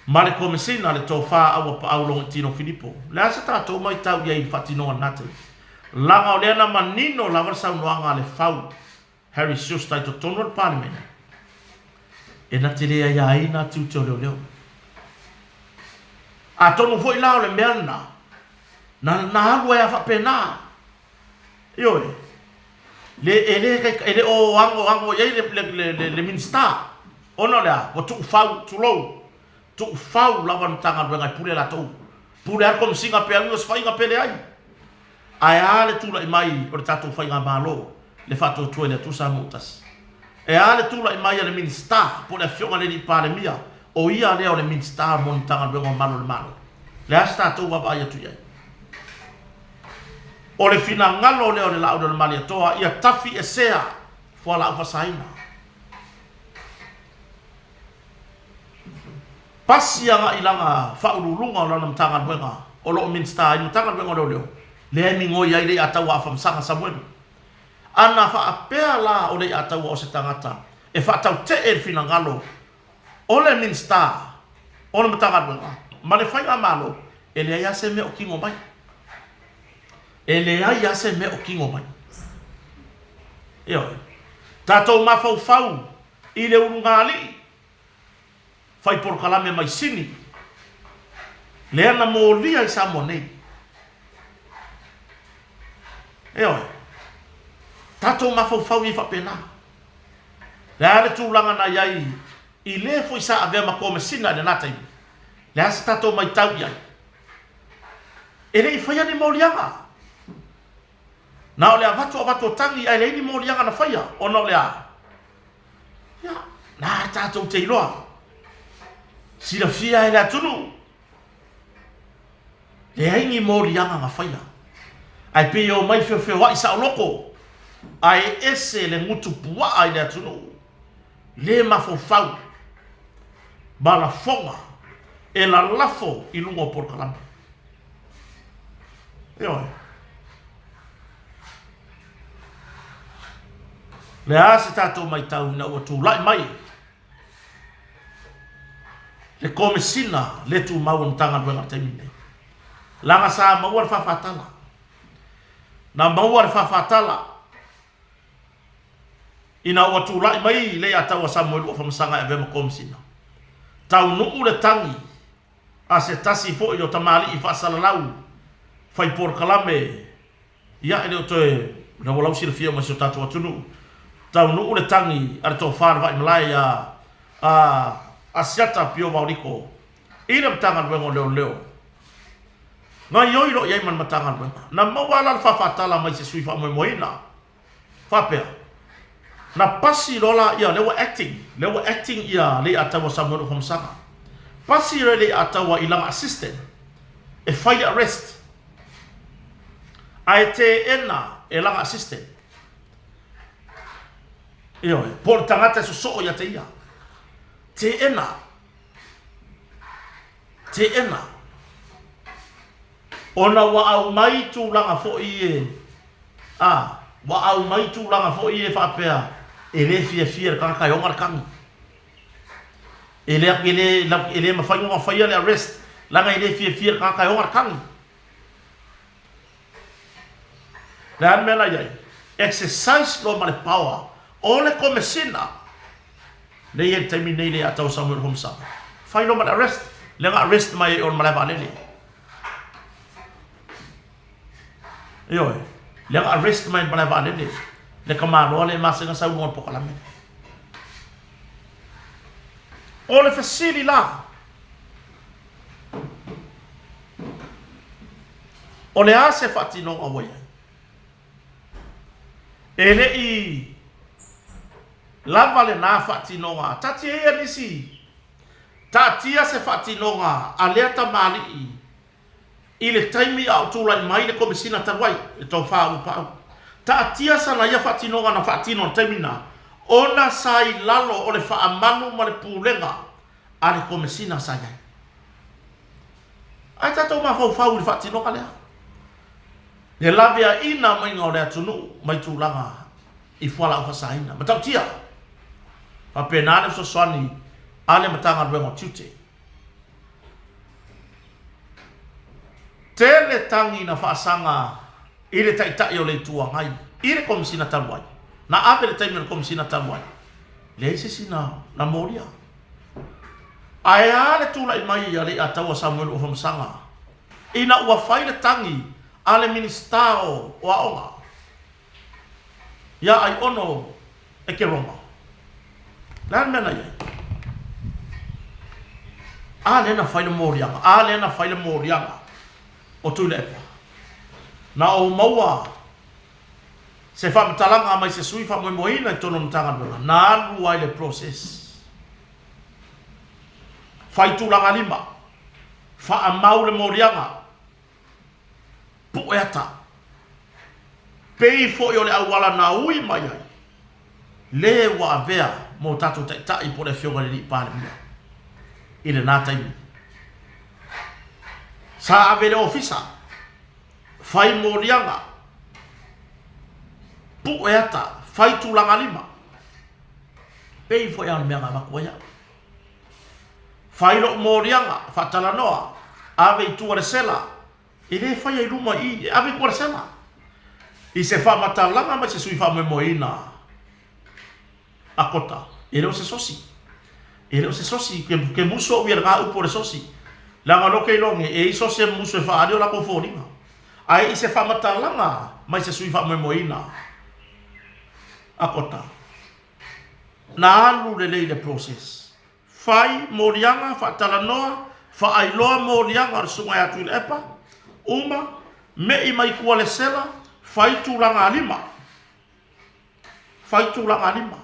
ma le Komesina le Tofa Auapaau Logoitino Filipo. O le a se tatou matau i ai i le faatinoga o lena taimi? Leaga o lea na manino lava le saunoaga a Lefau Harry Schuster i totonu o le Palemene, e na te le aiaina tiute o leoleo. Atonu foi la o le mea lena, na, na alu ai a faapena. Ioe, le, e le, e le o agoago i ai le, le, le, le, le Minisita, ona o le a? Ua tuufau, tulou, tuufau lava le Matagaluega e pule latou. Pule lava le Komesina pe alu i osofaiga pe leai. Ae a le tulai mai o le tatou Faigamalo, le Faatuatua i le Atua Samoa ua Tasi? E a le tulai mai a le Minisita po o le Afioga i le Alii Palemia, o ia lea o le Minisita mo le Matagaluega o Malu o le Malo? Le a se tatou vaavaai atu i ai? O le finagalo lea o le Laauli o le Malietoa ia tafiesea fualaau fasaina. Pasi agai i lana faauluuluga o lana Matagaluega o lo o Minisita ai le Matagaluega o Leoleo, lea e migoi ai Leiataua Afamasaga Samuelu. Ana faapea la o Leiataua o se tagata e faatautee le finagalo o le Minisita o le Matagaluega ma le Faigamalo, e leai lava se mea o tino mai. E leai lava se mea o tino mai. Ioe. Tatou mafaufau i le ulugalii, fai polokalame mai Sini, lea na molia i Samoa nei. Ioe. Tatou mafaufau i ai faapena. Le a le tulaga na i ai i le foi sa avea ma Komesina i lena taimi? Le a se tatou matau i ai? E le i faia ni moliaga. Na o le avatu avatu o tagi ae leai ni moliaga na faia ona o le a? Ia, na tatou te iloa. Silafia e le atunuu. Leai ni moliaga na faia. Ae pei e omai feofeoai saoloko, ae ese le gutu puaa i le atunuu, le mafaufau ma lafoga e lalafo i luga o polokalame. Ioe. Le a se tatou matau ina ua tulai mai le Komesina le Tumau o le Matagaluega i le taimi lenei. Leaga sa maua le faafatala. Na maua le faafatala ina ua tulai mai Leiataua Samoelu'u Afamasaga e avea ma Komesina. Taunuu le tagi a se tasi foi o tamalii faasalalau fai polokalame, ia e le o toe lau silafia uma e si o tatou atunuu, taunuu le tagi a le tofa le Vaaimalae ia Asiata Pio Vaoliko i le Matagaluega o Leoleo. Gaioi loa i ai ma le Matagaluega. Na maua la le faafaatala mai se sui faamoemoeina faapea, na pasi loa la ia, lea ua acting, lea ua acting ia Leiataua Samuel Afamasaga. Pasi loa Leiataua i lana assistant e fai le arrest, ae teena e lana assistant. Ioe, po o le tagata e sosoo ia te ia. Teena. Teena. Ona ua aumai tulaga foi e, a, ua aumai tulaga foi e faapea e le fiafia le tagata e ona le tagi. E le, e le, e le mafai ona faia le arrest leaga e le fiafia le tagata e ona le tagi. Le a le mea la i ai? Exercise loa ma le power o le Komesina lea i ai i le taimi nei lea ia Tau Samuel Homusanga. Fai loa ma le arrest, lea na arrest mai ai o le malae vaalele. Ioe, lea na arrest mai le malae vaalele le tamaloa lea e masega sau luga o le pokalame. O le fesili la, O le a se faatinoga ua i ai? E le i lava lena faatinoga. Taatia ia nisi, taatia se faatinoga a lea tamalii i le taimi a o tulai mai le Komesina talu ai, le Tofa Uepaau. Taatia sana ia faatinoga na faatino i le taimi lena, ona sa i lalo o le faamalu ma le pulega a le Komesina sa i ai. Ae tatou mafaufau i le faatinoga lea. Le laveaiina maiga o le atunuu mai tulaga i fualaau faasaina. Matautia! Faapena le fesoasoani a le Matagaluega o Tiute. Tele tagi na faasaga i le Taitai o le Itu Agai i le Komesina talu ai. Na ave le taimi o le Komesina talu ai, leai se isi na molia. Ae a le tulai mai a Leiataua Samuelu Afamasaga ina ua fai le tagi a le Minisita o Aoga iā Aiono Ekeroma? Le a le mea na i ai? A lea na fai le moliaga, a lea na fai le moliaga o Tuilaepa. Na ou maua se faamatalaga mai se sui faamoemoeina i totonu o le Matagaluega, na alu ai le process. Fai tulaga lima, faamau le moliaga, pue ata. Pei foi o le auala na ui mai ai, le ua avea mo tatou taitai po o le Afioga i le Alii Palemia i lena taimi. Sa ave i le ofisa, fai moliaga, pue ata, fai tulaga lima. Pei foi lava o le mea na avatu ai au. Fai lou moliaga, faatalanoa, ave i tua le sela, e le faia i luma i i, e ave i tua le sela. I se faamatalaga mai se sui faamoemoeina a Kota, e le o se sosi. E le o se sosi, ke, ke musu au ia le ga upu o le sosi. Leaga lo ke iloa nge, e i sosi e musu e faaali o lakou foliga. Ae i se faamatalaga mai se sui faamoemoeina a Kota, Na alu lelei le process. Fai moliaga, faatalanoa, faailoa moliaga o le Susuga ia Tuilaepa, uma, me'i mai tua le sela, fai tulaga lima. Fai tulaga lima.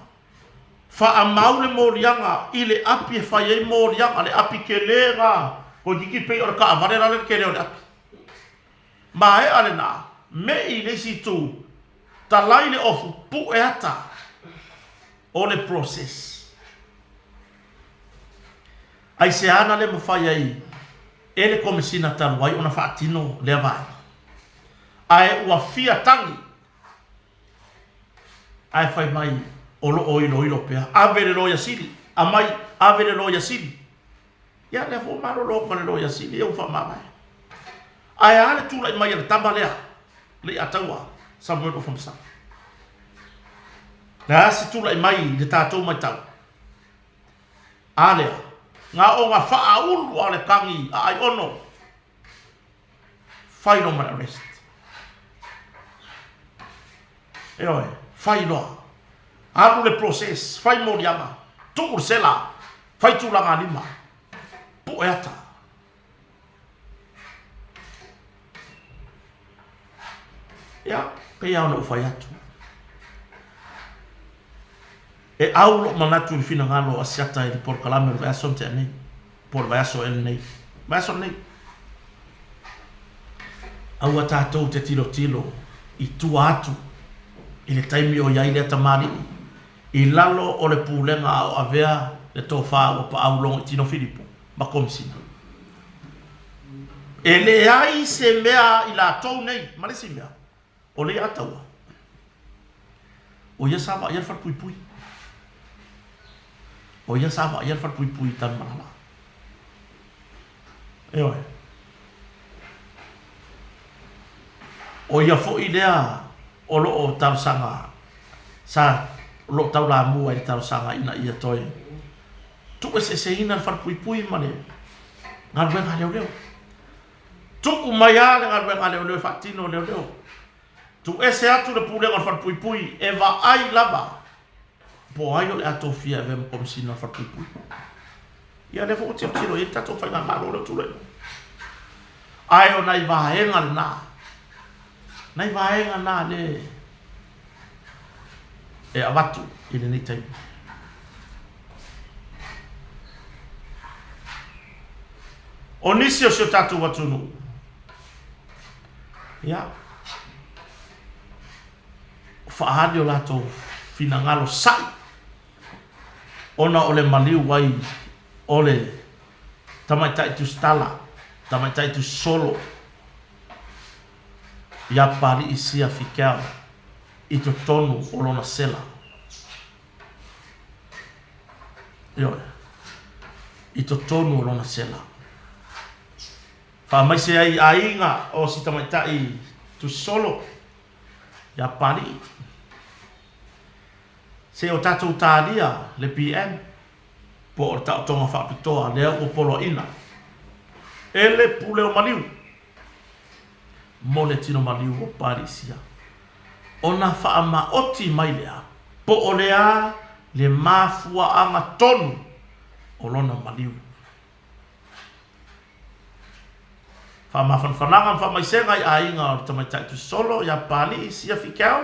Faamau le moliaga i le api e fai ai moliaga, le api tele na, toeitiiti pei o le taavale la le tele o le api. Maea lena, me'i i le isi itu, talai le ofu, pue ata o le process. Aisea na le mafai ai e le Komesina talu ai ona faatino lea vaega? Ae ua fia tagi ae fai mai o lo o iloilo pea. Ave le Loia Sili, aumai, ave le Loia Sili. Ia, lea foi ua malolo atu ma le Loia Sili ia ua faamavae. Ae a le tulai mai a le tama lea, Leiataua Samuel Ofamasala? Le a se tulai mai i le tatou matau? A lea, Gaoga faaulu a o le tagi a Aiono. Fai loa ma le arrest. Ioe, fai loa. Alu le process, fai moliaga, tuu le sela, fai tulaga lima, pue ata. Ia, pei lava ona ou fai atu. E au lou manatu i le finagalo o Asiata i le polokalame o le vaiaso na tea nei, po o le vaiaso ea lenei, vaiaso lenei. Aua tatou te tilotilo i tua atu i le taimi o i ai lea tamalii i lalo o le pulega a o avea le tofa ua paau logo i tino Filipo ma Komisina. E leai se mea i latou nei, ma le isi mea, o Leiataua, o ia sa vaaia le falepuipui. O ia sa vaaia le falepuipui i Tanumalala. Ioe. O ia foi lea o lo o talosaga, sa, o lo o taulamua i le talosaga ina ia toe tuueseeseina le falepuipui ma le galuega a leoleo. Tuu mai lava le galuega a leoleo e faatino e leoleo. Tuuese atu le pulega o le falepuipui e vaai lava po o ai o le a tofia e avea ma Komesina o le Falepuipui. Ia lea foi ua tilotilo i ai le tatou Faigamalo lea ua tulai mai. Ae o nai vaega lena, nai vaega na lea e avatu i lenei taimi. O nisi o si o tatou atunuu, ia, faaali o latou finagalo sa'i ona o le maliu ai o le tamaitai tusitala, tamaitai tusisolo ia Papali'i Sia Fikel i totonu o lona sela. Ioe, i totonu o lona sela. Faamaise ai i aiga o si tamaitai tusisolo ia Papali'i. Se o tatou talia le BM po o le taotoga faapitoa lea ua poloaiina e le pule o maliu mo le tino maliu o Papali'isia ona faamaoti mai lea po o le a le mafuaaga tonu o lona maliu. Faamafanafanaga ma faamaisega i aiga o le tamaitai tusisolo ia Papali'i Sia Fikau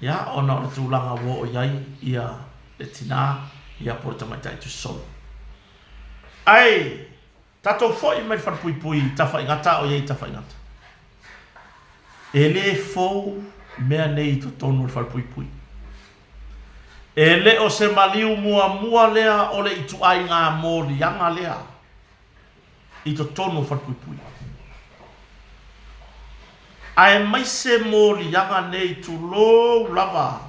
ia ona o le tulaga ua oo i ai ia le tina ia po o le tamaitai tusisolo. Ae tatou foi mai le falepuipui i Tafaigata a o i ai i Tafaigata. E le fou mea nei i totonu o le falepuipui. E le o se maliu muamua lea o le ituaiga moliaga lea i totonu o falepuipui. Aemaise moliaga nei tulou lava,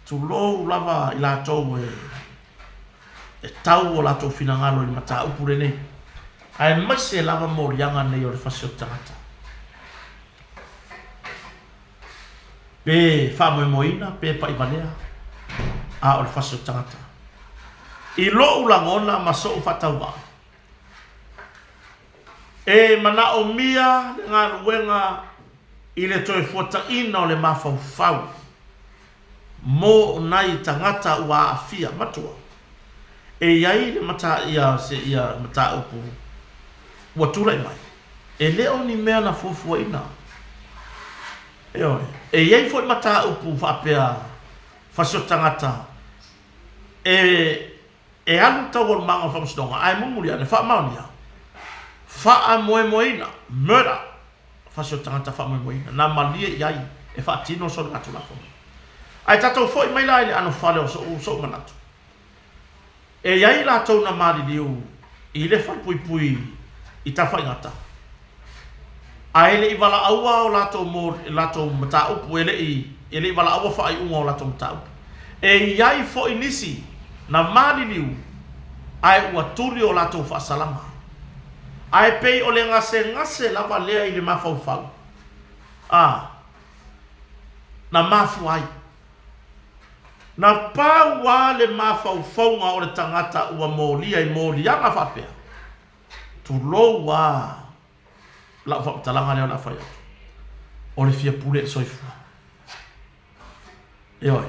tulou lava i latou e tau o latou finagalo i le mataupu lenei, aemaise lava moliaga nei o le fasi o le tagata. Pe faamoemoeina, pe paivalea, a o le fasi o le tagata. I lou lagona ma so'u faatauvaa, e manaomia le galuega i le toe fuataina o le mafaufau mo nai tagata ua aafia matua. E i ai le mata, ia, se, ia, mataupu ua tulai mai, e le o ni mea na fuafuaina. Ioe. E i ai foi mataupu faapea fasi o tagata e e alu taualumaga o le faamasinoga ae mulimuli ane faamaonia, faamoemoeina, murder, fasi o tagata faamoemoeina, na malie i ai e faatino le soligatulafono. Ae tatou foi mai la i le anofale o so'u so'u manatu. E i ai latou na maliliu i le falepuipui i Tafaigata, ae le i valaauа o latou mo latou mataupu, e le i e le i valaauа faaiuga o latou mataupu. E i ai foi nisi na maliliu ae ua tuli o latou faasalaga. Ae pei o le gasegase lava lea i le mafaufau, a na mafua ai. Na pau lava le mafaufauga o le tagata ua molia i moliaga faapea, tulou lava lau faamatalaga lea o le a fai atu, o le fia pule i le soifua. Ioe.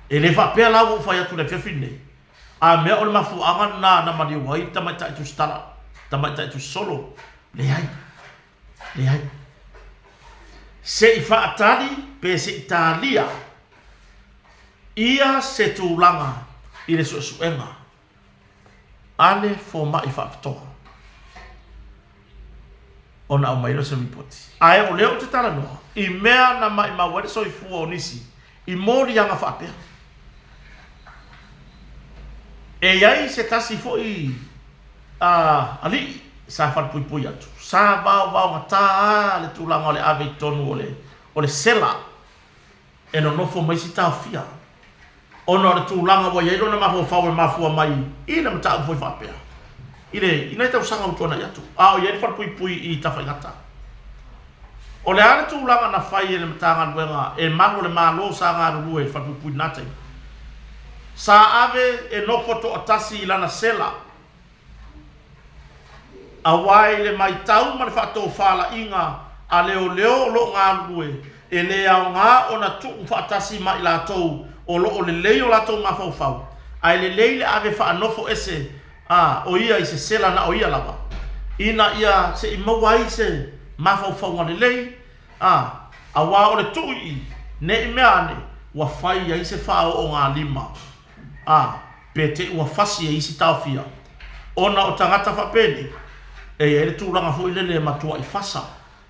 E le faapea la ua ou fai atu i le afiafi lenei, a mea o le mafuaaga lena na maliu ai le tamaitai tusitala, tamaitai tusisolo. Leai. Leai. Se i faatali pe se i talia ia se tulaga i le suesuega a le fomai faapitoa ona aumai lea o se lipoti. Ae o lea ou te talanoa i mea na maimau ai le soifua o nisi i moliaga faapea. E i ai se tasi foi alii sa falepuipui atu, sa vaovaogata lava le tulaga o le ave i totonu o le sela e nonofo mai si taofia ona o le tulaga ua i ai lona mafaufau e mafua mai i le mataupu foi faapea i le i nai tausaga ua tuanai atu a o i ai le falepuipui i Tafaigata. O le a le tulaga na fai e le Matagaluega e malu o le Malo sa galulue i le falepuipui i lena taimi? Sa ave e nofo toatasi i lana sela Aua i le maitau ma le faatofalaiga a leoleo o lo o galulue, e le aoga ona tuu faatasi ma i latou o lo o lelei o latou mafaufau, ae lelei le ave faanofo ese a o ia i se sela na o ia lava, ina ia se i maua ai se mafaufauga lelei, a, aua o le tuu i i, ne i mea ane ua fai ai se faaoogalima. a, pe te i ua fasi e isi taofia, ona o tagata faapenei, e i ai le tulaga foi lele e matuai fasa,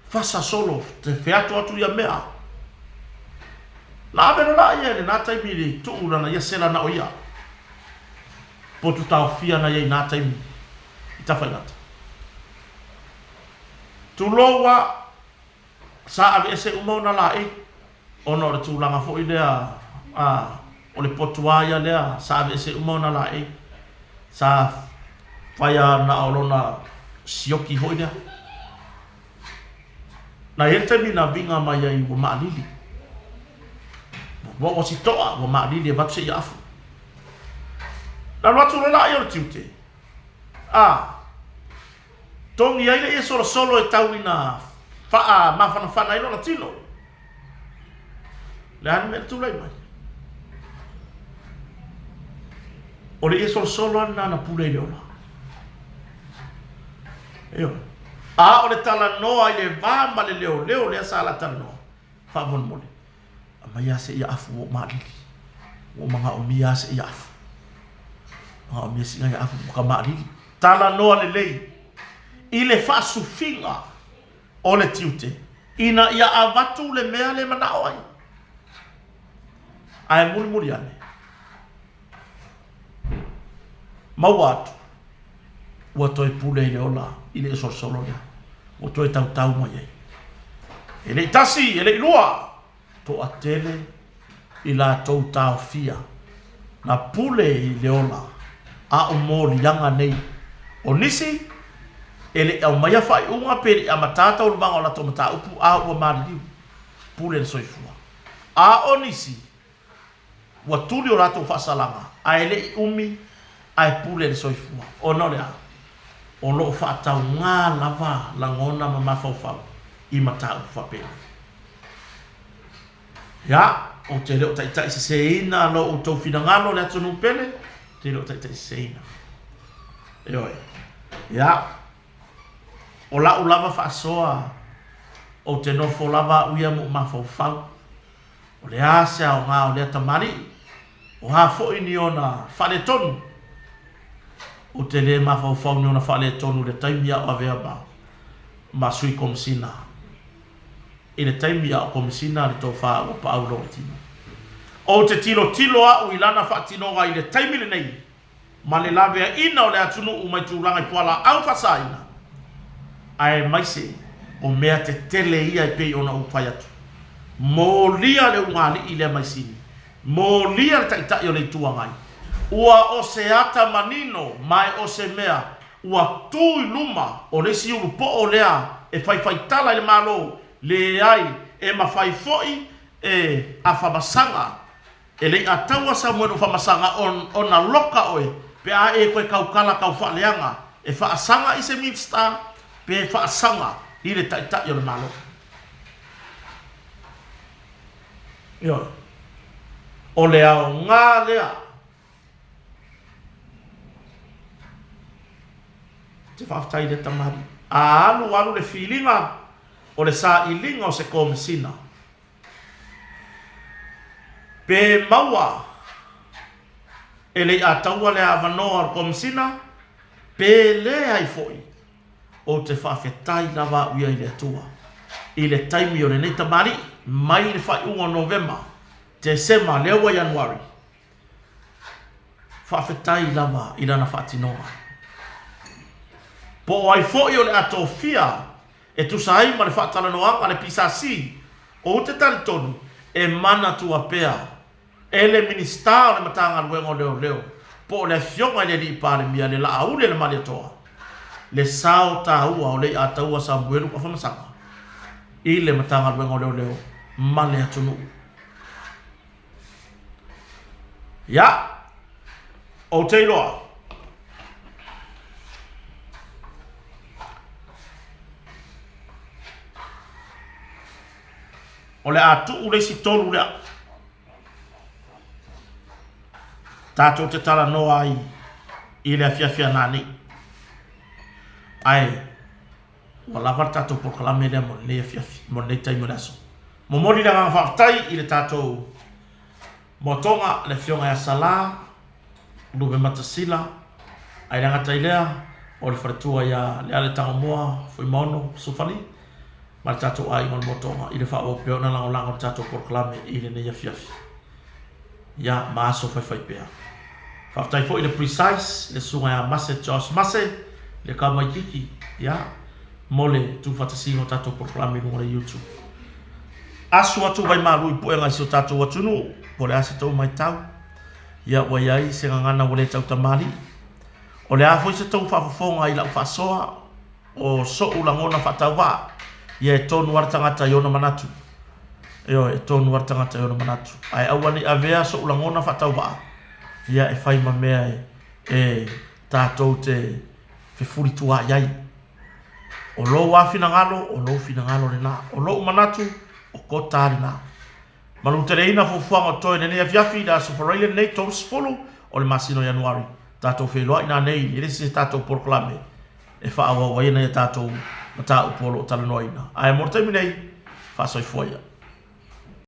fasa solo, te feato atu ia mea. Na ave loa la ia i lena taimi i le tuu lana ia sela na o ia potu taofia na ia i na taimi i Tafaigata. Tulou a, Sa aveese uma ona laei ona o le tulaga foi lea a o le potu a ia lea sa aveese uma ona laei. Sa fai a na o lona sioki foi lea. Na i ai le taimi na viga mai ai ua maalili. Ua ua si toa ua maalili e avatu se i afu. Na alu atu loa laia o le tiute a Togi ai le ie solosolo e tau ina faamafanafana ai lona tino. Le a le mea na tulai mai? O le ie solosolo lava lena na pule i le ola. Ioe. A o le talanoa i le va ma le leoleo lea sa la talanoa, faamolemole, Aumai lava seia afu ua ou maalili. Ua ou manaomia lava seia afu. Manaomia seia afu ua ka maalili. Talanoa lelei i le faasufiga o le tiute ina ia avatu le mea le manao ai. Ae mulimuli ane, maua atu ua toe pule i le ola i le solosolo lea, ua toe tautau mai ai. E le i tasi, e le i lua, toatele i latou taofia na pule i le ola, a o moliaga nei. O nisi, e le i aumaia faaiuga pe le i amatā taualumaga o latou mataupu a ua maliliu, pule le soifua. A o nisi, Ua tuli o latou faasalaga, ae le i umi ae pule le soifua. Ona o le a? O lo o faatauga lava lagona ma mafaufau i mataupu faapena. Ia, ou te le o taitaiseseina lo outou finagalo le atunuu pele, ou te le o taitaiseseina. Ioe. Ia, o lau lava faasoa, ou te nofo lava au ia ma ou mafaufau. O le a se aoga o lea tamalii? O a foi ni ona faaletonu? Ou te le mafaufau ni ona faaletonu i le taimi a o avea ma, ma Sui Komesina. I le taimi a o Komesina le tofa ua paau lou tino. Ou te tilotilo au i lana faatinoga i le taimi lenei. ma le laveaiina o le atunuu mai tulaga i fualaau faasaina, aemaise o mea tetele ia e pei ona ou fai atu. Molia le ugaalii lea mai Sini, molia le Taitai o le Itu Agai. Ua o se ata manino ma e o se mea ua tu i luma o le isi ulupoo lea e faifaitala i le Malo, leai, e mafai foi e afamasaga. E le i ataua Samuelu Famasaga on ona loka oe pe a e koe kaukala kau faaleaga e faasaga i se Minista pe faasaga i le Taitai o le Malo. Ioe. O le aoga lea. Ou te faafetai i le tamalii. A alu alu le filiga o le sailiga o se Komesina, pe maua e le i ataua le avanoa o le Komesina, pe leai foi, ou te faafetai lava au ia i le Atua i le taimi o lenei tamalii mai le faaiuga o Novema, Tesema, lea ua Ianuari, Faafetai lava i lana faatinoga. Po o ai foi o le a tofia e tusa ai ma le faatalanoaga a le PSC, ou te talitonu e manatua pea e le Minisita o le Matagaluega o Leoleo po o le Afioga i le Alii Palemia le Laauli a le Malietoa le sao taua o Leiataua Samuelu Afamasaga i le Matagaluega o Leoleo ma le atunuu. Ia, ou te iloa. O le a tuu le isi tolu lea. Tatou te talanoa ai i le afiafi a nanei. Ae Ua lava le tatou polokalame lea mo lenei afiafi, mo lenei taimi o le aso. Momoli le agaga faafetai i le tatou moatoga, le Afioga ia Sala Lupematasila, ae le gata i lea, o le faletua ia Leale Tagomoa Fuimaono Sufali ma le tatou aiga o le moatoga i le faaauau pea ona lagolago i le tatou polokalame i lenei afiafi. Ia, ma aso faifaipea. Faafetai foi i le Precise, le susuga ia Mase Josh Mase, le Kamaikiki, ia, mo le tuufaatasiga o tatou polokalame i luga o le YouTube. Asu atu vaimalu i puega i si o tatou atunuu, po o le a se tou matau, ia ua i ai se gagana ua le tautamalii. O le a foi se tou faafofoga i lau faasoa, o soʻu lagona faatauvaa, ia e tonu lava le tagata i ona manatu. Ioe, e tonu lava le tagata i ona manatu. Ae aua ne i avea soʻu lagona faatauvaa, ia e fai ma mea e, e tatou te fefulituaai ai. O lou lava finagalo, o lou finagalo lena. O lou manatu, o kota lena. Maluteleina fuafuaga o totoe i lenei afiafi i le Aso Faraile lenei 30 o le masina o Ianuari. Tatou feiloai nanei i le isi tatou polokalame e faaauau ai nai a tatou mataupu o lo o talanoaina. Ae mo le taimi nei, faasoifua ia.